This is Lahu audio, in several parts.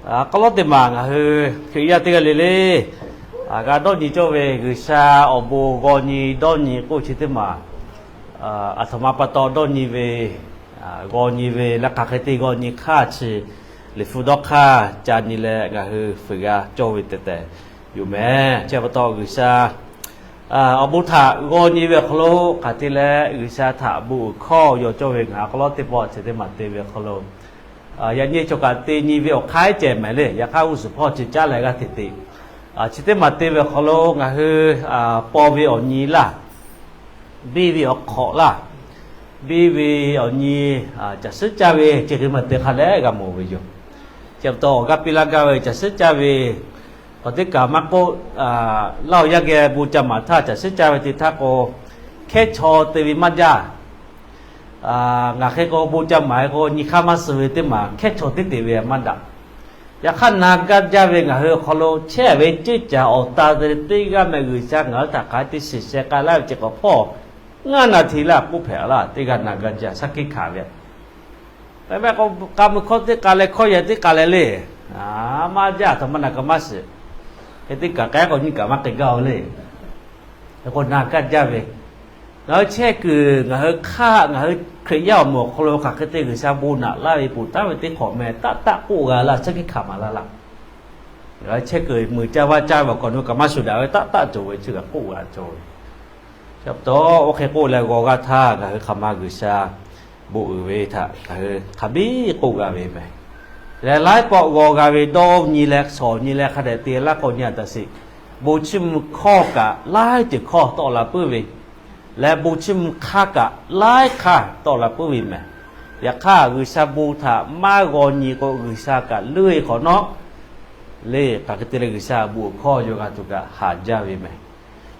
Awˬ hk'aw lo teˇ maˬ ngaˬ hui Hkriꞈ yaˇ teˇ g'aˇ le le, g'a dawˇ nyi cawˇ ve G'uiˬsha awˬ bon g'aw nyi dawˇ nyi k'oˆ chi teˇ maˬ, aˬ htoꞈ ma pa taw dawˇ nyi ve, g'aw nyi ve leh hk'aˬ hk'e te g'aw nyi hk'aˇ chi, Liꞈ hpu dawˇ hk'aˇ ca nyi leh ngaˬ hui fuiˍ g'a cawˇ ve tehꞈ tehꞈ yoˬ mehˍ. Chi pa taw G'uiˬsha awˬ bon htaꞈ g'aw nyi ve awˬ hk'aw lo hk'aˬ hk'e te leh G'uiˬsha htaꞈ bon uiˍ hkawˇ yaw cawˇ ve ngaˬ awˬ hk'aw lo teˇ pawˆ chi teˇ maˬ te ve awˬ hk'aw lo, yaꞈ nyi cawˬ kaꞈ te nyi ve awˬ hk'aˇ ceh mehˍ le. Yaꞈ hk'aˇ g'uˇ suhˍ hpawˇ chi caˉ leh g'aˇ hteꞈ te. Chi teˇ maˬ te ve awˬ hk'aw lo ngaˬ hui paw ve awˬ nyi laˇ, biˇ ve awˬ hk'awꞈ laˇ, biˇ ve awˬ nyi caˬ suhˉ caˇ ve ceh hk'e maˬ te hk'a leh g'a mawˬ ve yoˬ. Chi pa taw awˬ g'aˇ piˇ laˇ gaˇ ve caˬ suhˉ caˇ ve, k'awꞈ teˇ kaˬ maˇ k'oˆ, laˇ awˬ yaˇ geh bon ca maˍ htaˇ caˬ suhˉ caˇ ve te htaˇ k'o, hkehˉ chaw te ve maˇ jaˇ. Ngaˬ hk'e k'o bon ca maˍ ve k'o nyi hk'aˇ maˇ suh ve teˇ maˬ hkehˉ chaw tiˉ te ve maˇ daꞈ. Yaꞈ hk'aˇ na gaˇ jaˇ ve ngaˬ hui awˬ hk'aw lo chehˇ ve ceˇ caˬ awˬ ta te teˇ g'aˇ meh G'uiˬsha ngaˬ hui htaꞈ hk'aˬ hk'e te shiˍ sheh k'ai laˇ ve ceh k'awꞈ hpawˇ, ngaˇ naˍ htiˍ laˇ k'oˆ hpehꞈ laˇ teˇ g'aˇ na gaˇ jaˇ shaˉ hkiˆ hkanˍ ve. Mehˆ mehˆ k'a mui hkawˇ teˇ k'a leh hkawˇ yaˇ teˇ k'a leh le, maˇ jaˇ aˬ htoꞈ ma na kaꞈ maˇ shiˍ. Hk'e teˇ kaˬ k'ehˉ k'awꞈ nyi kaꞈ maˇ k'ai gaˇ-oˬ le. Hk'e k'o na gaˇ jaˇ ve, ngaˬ hui chehˇ kuiˬ ngaˬ hui hk'aˇ ngaˬ hui Hkriꞈ yaˇ awˬ moˍ awˬ hk'aw lo hk'aˬ hk'e te G'uiˬsha bon naꞈ laˇ ve ponˬ taˍ ve teˇ hk'awꞈ meh taˆ taˆ k'oˆ g'a laˇ shaˉ hkiˆ hkanˍ maˍ laˇ laˇ. Ngaˬ hui chehˇ kuiˬ muiˬ caˇ vaˇ caˇ ve awˬ hk'aw lo kaꞈ maˇ shuˍ daꞈ ve taˆ taˆ cawˬ ve chi kaꞈ k'oˆ g'a cawˬ ve. Chi pa taw oˇ hk'e k'oˆ leh g'aw g'aˇ htaˇ ngaˬ hui hk'aˬ ma G'uiˬsha bon uiˍ ve htaꞈ ngaˬ hui hk'a biˇ k'oˆ g'a ve meh. Leh laiˉ pawˆ g'aw g'a ve dawˇ nyi leh shawˍ nyi leh hk'a dehꞈ te laˇ k'o nyi a taꞈ sheˍ. Bon chiˇ mvuh hkawˇ kaꞈ laiˉ ceuˬ hkawˇ tawˆ la puiˉ ve, leh bon chiˇ mvuh hk'aˇ kaꞈ laiˉ hk'aˇ tawˆ la puiˉ ve meh. Yaꞈ hk'aˇ G'uiˬsha bon htaꞈ maˇ g'aw nyi k'o G'uiˬsha kaꞈ leuˆ e hk'awꞈ nawˉ le hk'aˬ hk'e te leh G'uiˬsha bon hkawˇ yaw g'a tuˬ kaꞈ haꞈ jaˇ ve meh.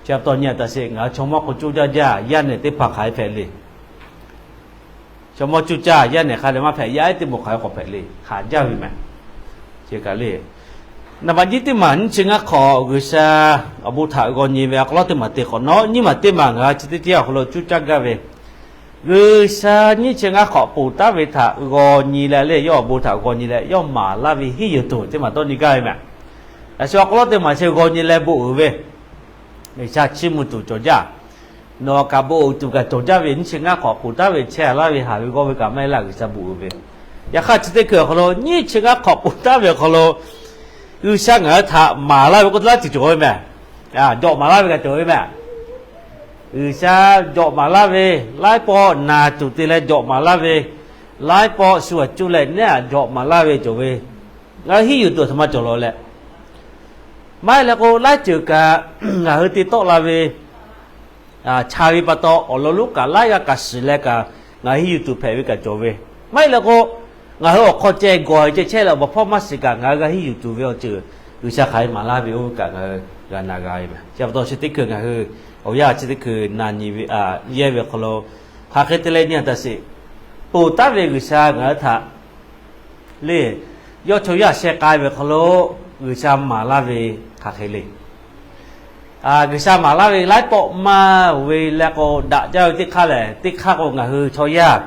Chi pa taw nyi a taꞈ sheˍ ngaˬ hui chaw mawˇ k'o coˇ jaˇ jaˇ yaˇ nehˬ teˇ hpaˍ hk'aˬ hk'e hpehꞈ le. Chaw mawˇ coˇ caˇ yaˇ nehˬ hk'a dehꞈ maˇ hpehꞈ, yaˇ ehˉ teˇ moˍ hk'aˬ hk'e k'awꞈ hpehꞈ le, haꞈ jaˇ ve meh. Chi kaꞈ le, naˍ baꞈ nyiˇ teˇ maˬ nyiˇ chi ngaˇ hk'awꞈ G'uiˬsha awˬ bon htaꞈ g'aw nyi ve awˬ hk'aw lo teˇ maˬ te hk'awꞈ nawˉ nyiˇ maˬ teˇ maˬ ngaˬ hui chi teˇ tiˉ awˬ hk'aw lo coˇ caˇ gaˇ ve, G'uiˬsha nyiˇ chi ngaˇ hk'awꞈ ponˬ taˍ ve htaꞈ g'aw nyi leh le, yawˇ awˬ bon htaꞈ g'aw nyi leh yawˇ maˍ laˇ ve hiˉ yuˬ tuˬ teˇ maˬ dawˇ nyi gaˇ ve meh. Yaꞈ shu awˬ hk'aw lo teˇ maˬ chi g'aw nyi leh bon uiˍ ve, G'uiˬsha chiˇ mvuh tuˬ cawˬ jaˇ. Nawˬ kaꞈ bon uiˍ tuˬ kaꞈ cawˬ jaˇ ve nyiˇ chi ngaˇ hk'awꞈ ponˬ taˍ ve chehˇ laˇ ve haˍ ve g'awˇ ve kaꞈ maˇ heˆ laˇ G'uiˬsha bon uiˍ ve. Yaꞈ hk'aˇ chi teˇ hkui awˬ hk'aw lo nyiˇ chi ngaˇ hk'awꞈ ponˬ taˍ ve awˬ hk'aw lo G'uiˬsha ngaˬ hui htaꞈ maˍ laˇ ve k'oˆ te laˇ tuˬ cawˬ ve meh. Jawꞈ maˍ laˇ ve kaꞈ cawˬ ve meh. G'uiˬsha jawꞈ maˍ laˇ ve, laiˉ pawˆ naˬ tuˬ te leh jawꞈ maˍ laˇ ve, laiˉ pawˆ shu aꞈ cuˇ leh neˉ aꞈ jawꞈ maˍ laˇ ve cawˬ ve, ngaˬ hui hiˉ yuˬ tuˬ aˬ htoꞈ ma cawˬ law leh, maˇ heˆ leh k'o laiˉ ceuˬ kaꞈ ngaˬ hui te tawˆ la ve, chaˍ ve pa taw awˬ lawn lonˉ kaꞈ laiˉ g'aˇ kaꞈ shiˍ leh kaꞈ ngaˬ hui hiˉ yuˬ tuˬ hpehꞈ ve kaꞈ cawˬ ve. Maˇ heˆ leh k'o, ngaˬ hui awˬ hk'aw ceh gawˬ ceh chehˇ leh awˬ baˬ hpawˇ maˇ shiˍ kaꞈ ngaˬ hui g'a hiˉ yuˬ tuˬ ve awˬ ceuˬ G'uiˬsha hk'aˬ hk'e maˍ laˇ ve oˇ ve kaꞈ ngaˬ hui g'a na g'a ve meh. Chi pa taw chi teˇ hkui ngaˬ hui awˬ yanˇ chi teˇ hkui na nyi ve, yehˇ ve awˬ hk'aw lo hk'aˬ hk'e te leh nyi a taꞈ sheˍ. Ponˬ taˍ ve G'uiˬsha ngaˬ hui htaꞈ le, yawˇ chaw yaˇ sheh k'ai ve awˬ hk'aw lo G'uiˬsha maˍ laˇ ve hk'aˬ hk'e le. G'uiˬsha maˍ laˇ ve laiˉ pawˆ maˇ ve leh k'o, daꞈ jaˇ ve teˇ hk'aˇ lehˬ, teˇ hk'aˇ k'o ngaˬ hui chaw yaˇ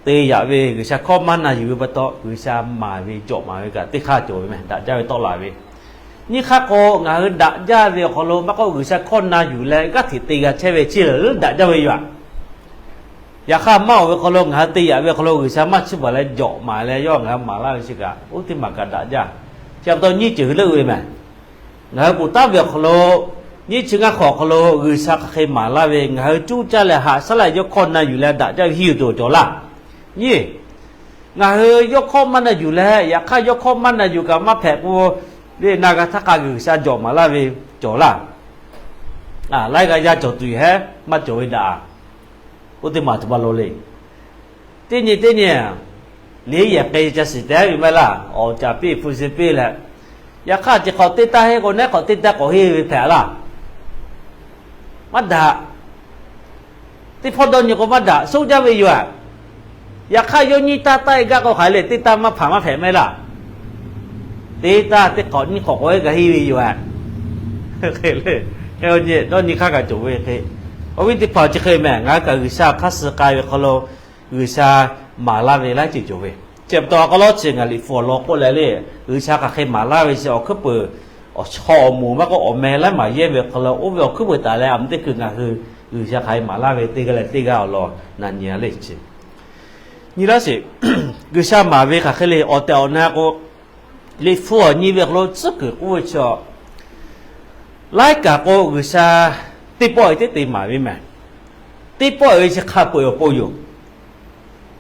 te yaꞈ ve G'uiˬsha hkawˇ maˇ na yuˬ ve pa taw, G'uiˬsha maˍ ve jawꞈ maˍ ve kaꞈ teˇ hk'aˇ cawˬ ve meh, daꞈ jaˇ ve tawˆ la ve. Nyiˇ hk'aˇ k'o, ngaˬ hui daꞈ jaˇ ve awˬ hk'aw lo maˇ k'oˆ, G'uiˬsha hkawˇ na yuˬ leh g'aˇ hteꞈ te g'a chehˇ ve chi lehˬ daꞈ jaˇ ve yoˬ. Yaꞈ hk'aˇ maˇ oˬ ve hk'aw lo ngaˬ hui te yaꞈ ve awˬ hk'aw lo G'uiˬsha maˇ chiˇ baˬ leh jawꞈ maˍ leh yawˇ ngaˬ hui maˍ laˇ ve chi kaꞈ oˇ teˇ maˬ kaꞈ daꞈ jaˇ. Chi pa taw nyiˇ ceuˬ hui leuˆ ve meh. Ngaˬ hui ponˬ taˍ ve awˬ hk'aw lo, nyiˇ chi ngaˇ hk'awꞈ awˬ hk'aw lo G'uiˬsha hk'aˬ hk'e maˍ laˇ ve, ngaˬ hui cuˇ caˇ leh haꞈ shaˉ leh yawˇ hkawˇ na yuˬ leh daꞈ jaˇ ve hiˉ yuˬ tuˬ cawˬ laˇ. Nyiˇ, ngaˬ hui yawˇ hkawˇ maˇ na yuˬ leh, yaꞈ hk'aˇ yawˇ hkawˇ maˇ na yuˬ kaꞈ maˇ hpehꞈ k'o, le na g'a htaˇ hk'a G'uiˬsha jawꞈ maˍ laˇ ve cawˬ laˇ. Laiˉ g'aˇ yaˇ cawˬ tuˬ yoˬ hehˉ maˇ cawˬ ve daꞈ. Oˇ teˇ maˬ tuˬ maˇ lo le. Teˇ nyi teˇ nyi, liꞈ yehˬ k'ai ca shiˍ teh ve maˇ heˆ laˇ. Awˬ caˍ piˇ hpu shi piˇ leh, yaꞈ hk'aˇ chi hk'awꞈ teˇ taˇ henˇ k'o, neˉ hk'awꞈ teˇ taˇ k'awꞈ henˇ ve hpehꞈ laˇ. Maˇ daꞈ. Teˇ hpawˇ dawˇ nyi k'o maˇ daꞈ, soˆ jaˇ ve yoˬ. Yaꞈ hk'aˇ yawˇ nyiˇ taˇ taˇ e gaˇ k'o hk'aˬ hk'e le, teˇ taˇ maˇ hpanˍ maˇ hpehꞈ maˇ heˆ laˇ. Teˇ taˇ teˇ hk'awꞈ nyiˇ hk'awꞈ k'awꞈ e g'a henˇ ve yoˬ. Dawˇ nyi hk'aˇ kaꞈ cawˬ ve hk'e, awˬ viˉ teˇ hpaˍ chi hk'e meh, ngaˬ hui kaꞈ G'uiˬsha hk'aˇ suh k'ai ve hk'aw lo G'uiˬsha maˍ laˇ ve laiˉ ceuˬ cawˬ ve. Chi pa taw a k'aw lawˉ chi ngaˬ liꞈ hpu awˬ lawn k'oˆ leh le, G'uiˬsha hk'aˬ hk'e maˍ laˇ ve chi awˬ hkuiˉ peuˬ, awˬ chaw awˬ moˍ maˇ k'oˆ, awˬ meh laiˉ maˬ yehˇ ve awˬ hk'aw lo oˇ ve awˬ hkuiˉ peuˬ taˍ leh a meh teˇ hkui ngaˬ hui G'uiˬsha hk'aˬ hk'e maˍ laˇ ve teˇ g'aˇ leh teˇ g'aˇ awˬ lawn na nyi le chi. Nyi laˇ sheˍ. G'uiˬsha maˍ ve hk'aˬ hk'e le awˬ tehˬ awˬ na k'o, liꞈ hpu awˬ nyi ve awˬ hk'aw lo tcuhˉ kuiˬ k'oˆ ve chi a, laiˉ kaꞈ k'o G'uiˬsha teˇ pawˆ e teˇ te maˍ ve mehˬ. Teˇ pawˆ e ve chi hk'a peu-eˬ awˬ pon yoˬ.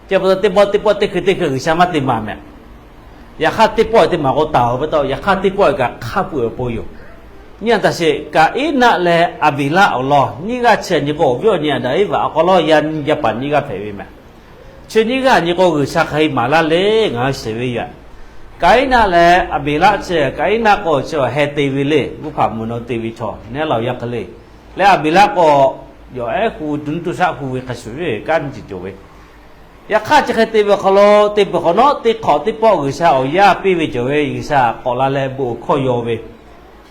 Chi pa taw teˇ pawˆ teˇ pawˆ teˇ hkui teˇ hkui G'uiˬsha maˇ te maˍ mehˬ. Yaꞈ hk'aˇ teˇ pawˆ e te maˍ k'o taˍ-oˬ pa taw, yaꞈ hk'aˇ teˇ pawˆ e kaꞈ hk'a peu-eˬ awˬ pon yoˬ. Nyi a taˍ sheˍ, Kaˍiˉnaˆ leh Aˍbeˍlaˆ awˬ lawn nyiˇ g'aˇ chi a nyi k'o, awˬ viˉ awˬ nyi Aˍdanˍ Iˉvaꞈ awˬ hk'aw lo yaˇ nyi yaˇ paˍ nyiˇ g'aˇ hpehꞈ ve mehˬ. Chi nyiˇ g'aˇ nyi k'o G'uiˬsha hk'aˬ hk'e maˍ laˇ le ngaˬ hui shiˍ ve yoˬ. Kaˍiˉnaˆ leh Aˍbeˍlaˆ chi, Kaˍiˉnaˆ k'o chi awˬ heh te ve le, g'uˇ hpaꞈ mvuhˬ naw te ve chaw neˉ laˬ yaˇ hk'e le. Leh Aˍbeˍlaˆ k'o, yawˬ ehˉ hu tu nuˇ tu shaˆ hu ve hk'a shuˍ ve kanˉ nyi ciˬ cawˬ ve. Yaꞈ hk'aˇ chi hk'e te ve awˬ hk'aw lo te peuˬ hk'awꞈ nawˉ teˇ hk'awꞈ teˇ pawˆ G'uiˬsha awˬ yaˇ piˇ ve cawˬ ve, G'uiˬsha k'awꞈ la leh bon hkawˇ yaw ve,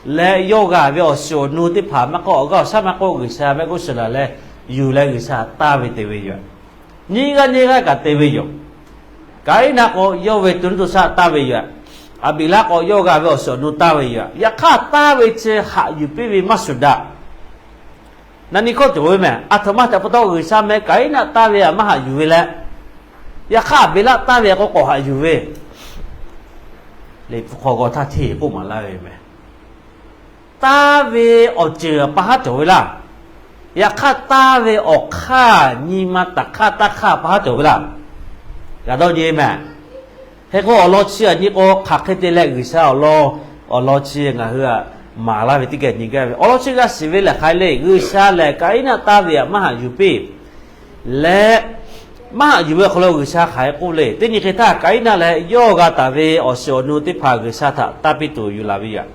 leh yawˇ g'a ve awˬ shiˍ awˬ nu teˇ hpaˍ maˇ k'oˆ, awˬ g'aˇ awˬ shaˉ maˇ k'oˆ, G'uiˬsha mehˆ g'uˇ suhˍ laˬ leh yuˬ leh G'uiˬsha taˇ ve te ve yoˬ. Nyiˇ g'aˇ nyiˇ g'aˇ kaꞈ te ve yoˬ. Kaˍiˉnaˆ k'o yawˇ ve tu nuˇ tu shaˆ taˇ ve yoˬ. Aˍbeˍlaˆ k'o yawˇ g'a ve awˬ shiˍ awˬ nu taˇ ve yoˬ. Yaꞈ hk'aˇ taˇ ve chi haꞈ yuˬ piˇ ve maˇ shuˍ daꞈ. Na nyi hkawˇ cawˬ ve mehˬ. Aˬ htoꞈ ma htaꞈ pa taw G'uiˬsha meh Kaˍiˉnaˆ taˇ ve htaꞈ maˇ haꞈ yuˬ ve leh, yaꞈ hk'aˇ Aˍbeˍlaˆ taˇ ve k'o k'awꞈ haꞈ yuˬ ve, liꞈ hpu hk'aw g'aw htaˇ hteˇ k'oˆ maˍ laˇ ve mehˬ. Taˇ ve awˬ ceuˬ pa haˉ cawˬ ve laˇ. Yaꞈ hk'aˇ taˇ ve awˬ hk'aˇ nyi ma taˍ hk'aˇ taˇ hk'aˇ pa haˉ cawˬ ve laˇ. G'a dawˇ nyi mehˬ. Hk'e k'o awˬ lawn chi a nyi k'o hk'aˬ hk'e te leh G'uiˬsha awˬ lawn, awˬ lawn chi ngaˬ hui maˍ laˇ ve teˇ geh nyi gaˇ ve awˬ lawn chi g'a shiˍ ve lehˬ hk'aˬ hk'e le, G'uiˬsha lehˬ Kaˍiˉnaˆ taˇ ve htaꞈ maˇ haꞈ yuˬ piˇ. Leh maˇ haꞈ yuˬ ve awˬ hk'aw lo G'uiˬsha hk'aˬ hk'e k'oˆ le. Teˇ nyi hk'e htaˇ Kaˍiˉnaˆ lehˬ yawˇ g'a taˍ ve awˬ shiˍ awˬ nu teˇ hpaˍ G'uiˬsha htaꞈ taˇ piˇ tuˬ yuˬ laˬ ve yoˬ.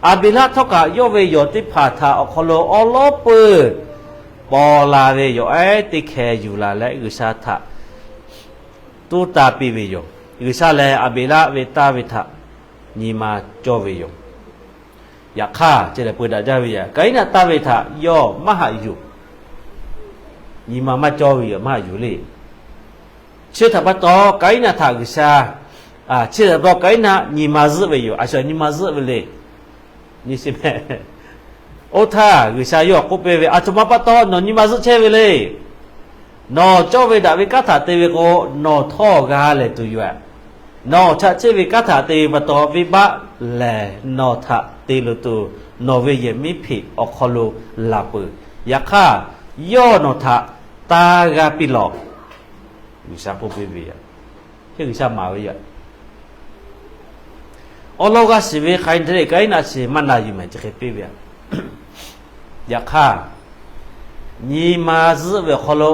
Aˍbeˍlaˆ htawˇ kaꞈ yawˇ ve yawˬ teˇ hpaˍ htaꞈ awˬ hk'aw lo awˉ lawˉ peuˬ paw la ve yawˬ ehˉ teˇ hkeh yuˬ laˬ leh G'uiˬsha htaꞈ tuˉ taˇ piˇ ve yoˬ. G'uiˬsha lehˬ Aˍbeˍlaˆ ve taˇ ve htaꞈ nyi ma cawˇ ve yoˬ. Yaꞈ hk'aˇ, chi lehˬ peu daꞈ jaˇ ve yoˬ. Kaˍiˉnaˆ taˇ ve htaꞈ yawˇ maˇ haꞈ yuˬ. Nyi ma maˇ cawˇ ve yoˬ, maˇ haꞈ yuˬ le. Chi htaꞈ pa taw Kaˍiˉnaˆ htaꞈ G'uiˬsha, chi htaꞈ pa taw Kaˍiˉnaˆ nyi ma zuhˆ ve yoˬ. A shu nyi ma zuhˆ ve le. Nyi shi mehˬ. Oˇ htaˇ G'uiˬsha yawˇ k'oˆ piˇ ve, Aˬ htoꞈ ma pa taw nawˬ nyi ma zuhˆ chehˇ ve le. Nawˬ cawˇ ve daꞈ ve kanˉ htaꞈ te ve k'o, nawˬ htawˇ g'a lehˬ tuˬ yoˬ. Nawˬ chaꞈ chehˇ ve kanˉ htaꞈ te ve pa taw, venˇbaˆ lehˬ nawˬ htaꞈ te luˬ tuˬ, nawˬ ve yehˬ miˉ hpeꞈ awˬ hk'aw lo laˬ peuˬ. Yaꞈ hk'aˇ, yawˇ nawˬ htaꞈ taˇ g'aˇ piˇ lawˬ. G'uiˬsha k'oˆ piˇ ve yoˬ. G'uiˬsha maˍ ve yoˬ. Awˬ lawn g'a shiˍ ve hk'aˬ hk'e le, Kaˍiˉnaˆ chi maˇ na yuˬ mehˬ chi hk'e piˇ ve yoˬ. Yaꞈ hk'aˇ, nyi ma zuhˆ ve awˬ hk'aw lo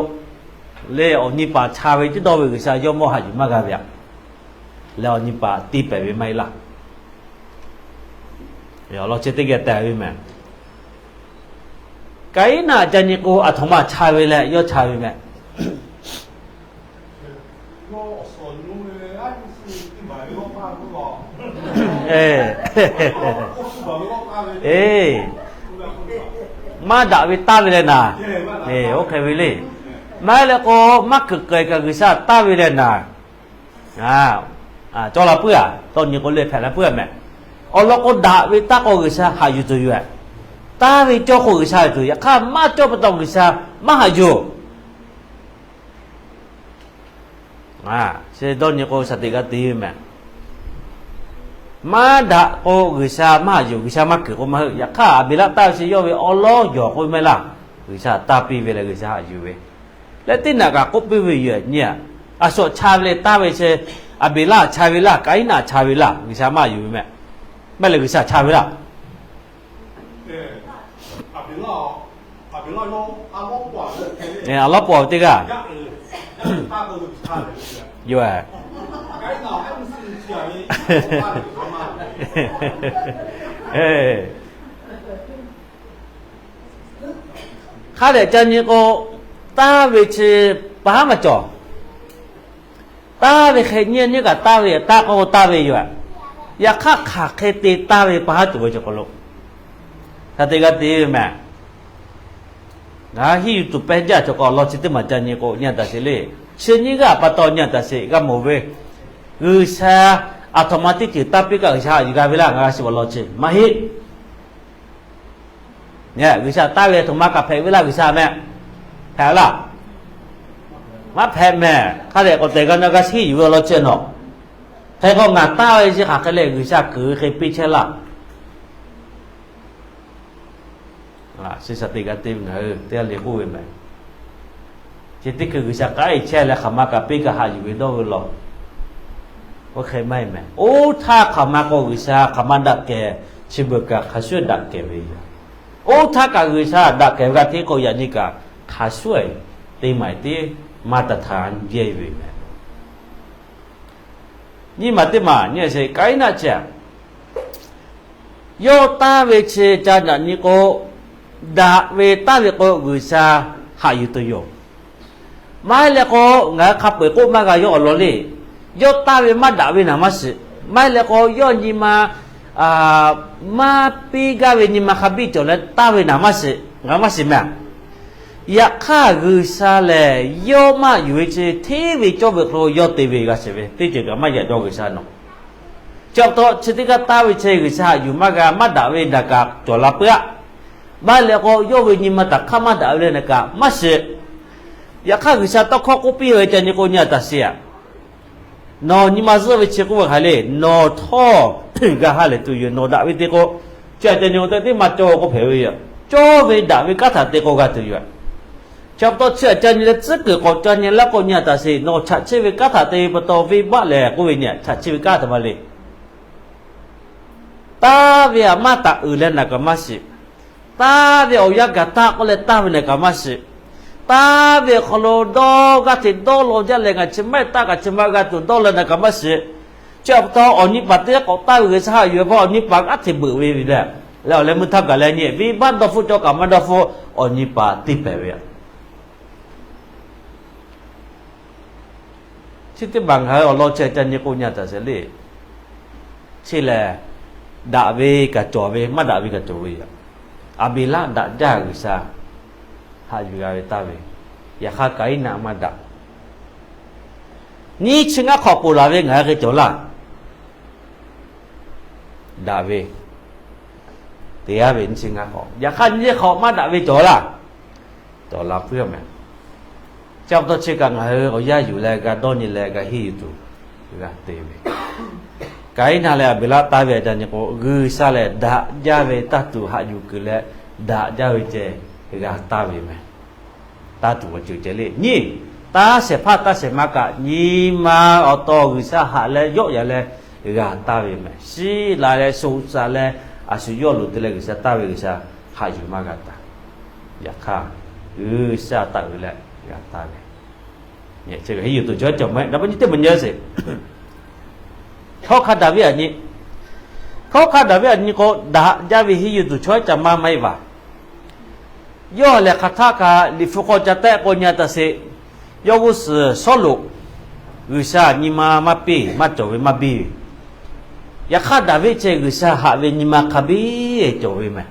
lehˬ, awˬ nyi paˍ chaˇ ve teˇ dawˇ ve G'uiˬsha yawˇ mawˇ haꞈ yuˬ maˇ g'a ve yoˬ. Leh awˬ nyi paˍ tiˇ pehˍ ve maˇ heˆ laˇ. Awˬ lawn chi teˇ geh tehˬ ve mehˬ. Kaˍiˉnaˆ ca nyi k'o, aˬ htoꞈ ma chaˇ ve leh yawˇ chaˇ ve mehˬ. Maˇ daꞈ ve taˇ ve leh naˍ. Oˇ hk'e ve le. Maˇ heˆ leh k'o, maˇ keunˍ k'ai kaꞈ G'uiˬsha taˇ ve leh naˍ. Cawˇ la puiˉ-a, dawˇ nyi k'o le hpehꞈ la puiˉ-a mehˬ. Awˬ lawn k'o, daꞈ ve taˇ k'o G'uiˬsha haꞈ yuˬ tuˬ yoˬ. Taˇ ve cawˇ k'o G'uiˬsha haꞈ tuˬ, yaꞈ hk'aˇ maˇ cawˇ pa taw G'uiˬsha maˇ haꞈ yuˬ. Dawˇ nyi k'o shaˍ tiꞈ g'a te ve mehˬ. Maˇ daꞈ k'o G'uiˬsha maˇ haꞈ yuˬ, G'uiˬsha maˇ keunˍ k'o maˇ heˆ. Yaꞈ hk'aˇ Aˍbeˍlaˆ taˇ ve chi yawˇ ve awˬ lawn yawˬ k'oˆ ve maˇ heˆ laˇ. G'uiˬsha taˇ piˇ ve leh G'uiˬsha haꞈ yuˬ ve. Leh teˇ naꞈ kaꞈ k'oˆ piˇ ve yoˬ nyi-a. A shu chaˇ ve leh taˇ ve chi Aˍbeˍlaˆ chaˇ ve laˇ, Kaˍiˉnaˆ chaˇ ve laˇ, G'uiˬsha maˇ yuˬ ve mehˬ. Maˇ leh G'uiˬsha chaˇ ve laˇ. A lawˉ paw ve teˇ g'aˇ yoˬ. Hk'a dehꞈ ca nyi k'o, taˇ ve chi pa haˉ maˇ cawˬ. Taˇ ve hk'e nyiˇ nyiˇ kaꞈ taˇ ve, taˇ k'o taˇ ve yoˬ. Yaꞈ hk'aˇ hk'aˬ hk'e te taˇ ve pa haˉ cawˬ ve cawˬ k'o lo, hk'a te g'a te ve mehˬ. Ngaˬ hiˉ yuˬ tuˬ pehˇ jaˇ cawˬ k'o, awˬ lawn chi teˇ maˬ ca nyi k'o nyi-a taˍ sheˍ le. Chi nyiˇ g'aˇ pa taw nyi-a taˍ sheˍ g'a mawˬ ve. G'uiˬsha aˬ htoꞈ ma teˇ ceuˬ taˇ piˇ kaꞈ G'uiˬsha haꞈ yuˬ g'a ve laˇ, ngaˬ g'a shiˍ awˬ lawn chi maˇ heˆ. G'uiˬsha taˇ ve aˬ htoꞈ ma kaꞈ hpehꞈ ve laˇ, G'uiˬsha meh hpehꞈ laˇ. Maˇ hpehꞈ mehˍ. Hk'a dehꞈ k'awꞈ tehˬ g'a na g'a shiˍ yuˬ ve awˬ lawn chi nawˬ. Hk'e k'o ngaˬ taˇ ve chi hk'aˬ hk'e leh G'uiˬsha kuiˬ ve hk'e piˇ chehˇ laˇ. Chi shaˍ teꞈ g'a te ve ngaˬ hui teˇ g'aˇ le k'oˆ ve mehˍ. Chi teˇ hkui G'uiˬsha k'aˉ e chehˇ leh hk'aˬ ma kaꞈ piˇ kaꞈ haꞈ yuˬ ve dawˇ ve law. Oˇ hk'e maˇ heˆ mehˍ. Oˇ htaˇ hk'aˬ ma k'o G'uiˬsha hk'aˬ ma daꞈ kehˬ chi beuꞈ kaꞈ hk'a shuˍ daꞈ kehˬ ve yoˬ. Oˇ htaˇ kaꞈ G'uiˬsha daꞈ kehˬ ve g'a hteˇ k'o yaꞈ nyi kaꞈ hk'a shuˍ te maˍ tiˉ maˇ taˍ htaꞈ jehˇ ve mehˍ. Nyiˇ maˬ teˇ maˬ nyi sheˍ Kaˍiˉnaˆ chi yawˇ taˇ ve chi ca daꞈ nyi k'o, daꞈ ve taˇ ve k'o G'uiˬsha haꞈ yuˬ tuˬ yoˬ. Maˇ heˆ leh k'o, ngaˬ hui hk'a peu eˬ k'oˆ maˇ g'a yawˇ awˬ lawn le. Yawˇ taˇ ve maˇ daꞈ ve naˍ maˇ shiˍ. Maˇ heˆ leh k'o, yawˇ nyi ma maˇ piˇ gaˇ ve nyi ma hk'a biˇ cawˬ leh taˇ ve naˍ maˇ shiˍ, ngaˬ maˇ shiˍ mehˍ. Yaꞈ hk'aˇ G'uiˬsha lehˬ yawˇ maˇ yuˬ ve chi hteˇ ve cawˇ ve hk'aw lo yawˇ te ve g'a shiˍ ve teˇ ceuˬ kaꞈ maˇ yaꞈ jaw G'uiˬsha nawˬ. Chi pa taw chi teˇ g'aˇ taˇ ve chi G'uiˬsha haꞈ yuˬ maˇ g'a, maˇ daꞈ ve naˍ kaꞈ cawˬ la puiˉ aˆ. Maˇ heˆ leh k'o, yawˇ ve nyi ma taꞈ hk'aˇ maˇ daꞈ ve leh naˍ kaꞈ maˇ shiˍ. Yaꞈ hk'aˇ G'uiˬsha tawˇ hkawˇ k'oˆ piˇ ve ca nyi k'o nyi a taˍ sheˍ aꞈ. Nawˬ nyi ma zuhˆ ve chi k'oˆ ve hk'aˬ le, nawˬ htawˇ g'a ha lehˬ tuˬ yoˬ. Nawˬ daꞈ ve te k'o, chi aꞈ ca nyi k'o teˇ maˇ cawˇ k'oˆ hpehꞈ ve yoˬ. Cawˇ ve daꞈ ve kanˉ htaꞈ te k'o g'a tuˬ yoˬ. Chi pa taw chi aꞈ ca nyi leh tcuhˉ kuiˬ k'awꞈ ca nyi laˇ k'o nyi a taˍ sheˍ. Nawˬ chaꞈ chehˇ ve kanˉ htaꞈ te ve pa taw venˇbaˆ lehˬ k'oˆ ve nyi a, chaꞈ chehˇ ve kanˉ htaꞈ ma le. Taˇ ve aꞈ maˇ taˍ uiˍ leh naˍ kaꞈ maˇ shiˍ. Taˇ ve awˬ yanˇ gaˬ taˇ k'oˆ leh taˇ ve naˍ kaꞈ maˇ shiˍ. Taˇ ve awˬ hk'aw lo dawˇ g'aˇ hteꞈ dawˇ law jaˇ leh ngaˬ chi maˇ taˇ kaꞈ chi maˇ g'a tuˬ dawˇ leh naˍ kaꞈ maˇ shiˍ. Chi pa taw awˬ nyi paˍ teˇ g'aˇ k'awꞈ taˇ ve G'uiˬsha haꞈ yuˬ ve pa awˬ nyi paˍ g'aˇ hteꞈ beuꞈ ve leh, leh awˬ leh meuˇ htaˇ gaˬ leh nyi venˇbaˆ dawˇ hpfuhˆ cawˇ kaꞈ maˇ dawˇ hpfuhˆ awˬ nyi paˍ teˇ hpehꞈ ve aꞈ. Chi teˇ hpaˍ ngaˬ hui awˬ lawn chi ca nyi k'o nyi a taˍ sheˍ le. Chi lehˬ, daꞈ ve kaꞈ cawˬ ve, maˇ daꞈ ve kaꞈ cawˬ ve yoˬ. Aˍbeˍlaˆ daꞈ jaˇ G'uiˬsha haꞈ yuˬ g'a ve taˇ ve, yaꞈ hk'aˇ Kaˍiˉnaˆ maˇ daꞈ. Nyiˇ chi ngaˇ hk'awꞈ ponˬ laˬ ve ngaˬ hui hk'e cawˬ laˇ. Daꞈ ve, te g'aˇ ve nyiˇ chi ngaˇ hk'awꞈ, yaꞈ hk'aˇ nyiˇ chi hk'awꞈ maˇ daꞈ ve cawˬ laˇ. Cawˬ la puiˉ a mehˍ. Chi pa taw chi kaꞈ ngaˬ hui awˬ yanˇ yuˬ leh g'a dawˇ nyi leh g'a henˇ yuˬ tuˬ g'a te ve. Kaˍiˉnaˆ leh Aˍbeˍlaˆ taˇ ve aꞈ ca nyi k'o, G'uiˬsha lehˬ daꞈ jaˇ ve taˇ tuˬ haꞈ yuˬ kuiˬ leh, daꞈ jaˇ ve ceh g'a taˇ ve mehˍ. Taˇ tuˬ awˬ ceuˬ ceh le nyi, taˇ shehˍ hpaˇ taˇ shehˍ ma kaꞈ nyi ma awˬ taw G'uiˬsha haꞈ leh yawˆ yan leh g'a taˇ ve mehˍ. Shiˉ la leh shoꞈ shaˍ leh a shu yawˇ loꞈ te leh G'uiˬsha taˇ ve G'uiˬsha haꞈ yuˬ maˇ g'a taˍ. Yaꞈ hk'aˇ, G'uiˬsha taˆ uiˍ leh g'a taˇ ve, nyi chi kaꞈ henˇ yuˬ tuˬ cawˬ cawˬ ma. Daꞈ pa nyi teˇ maˬ nyi sheˍ. Htawˇ hk'a Daˍviˆ aꞈ nyi, htawˇ hk'a Daˍviˆ aꞈ nyi k'o, daꞈ jaˇ ve henˇ yuˬ tuˬ chaw ca maˇ maˇ heˆ vaˬ. Yawˇ lehˬ hk'aˬ htaˆ kaꞈ Liꞈ hpu hk'aw ca tehˆ k'o nyi a taˍ sheˍ. Yawˇ g'uˇ suhˍ Sawˉluꞈ G'uiˬsha nyi ma maˇ piˇ, maˇ cawˬ ve maˇ biˇ ve. Yaꞈ hk'aˇ Daˍviˆ ceh G'uiˬsha haꞈ ve nyi ma hk'a biˇ cawˬ ve mehˍ.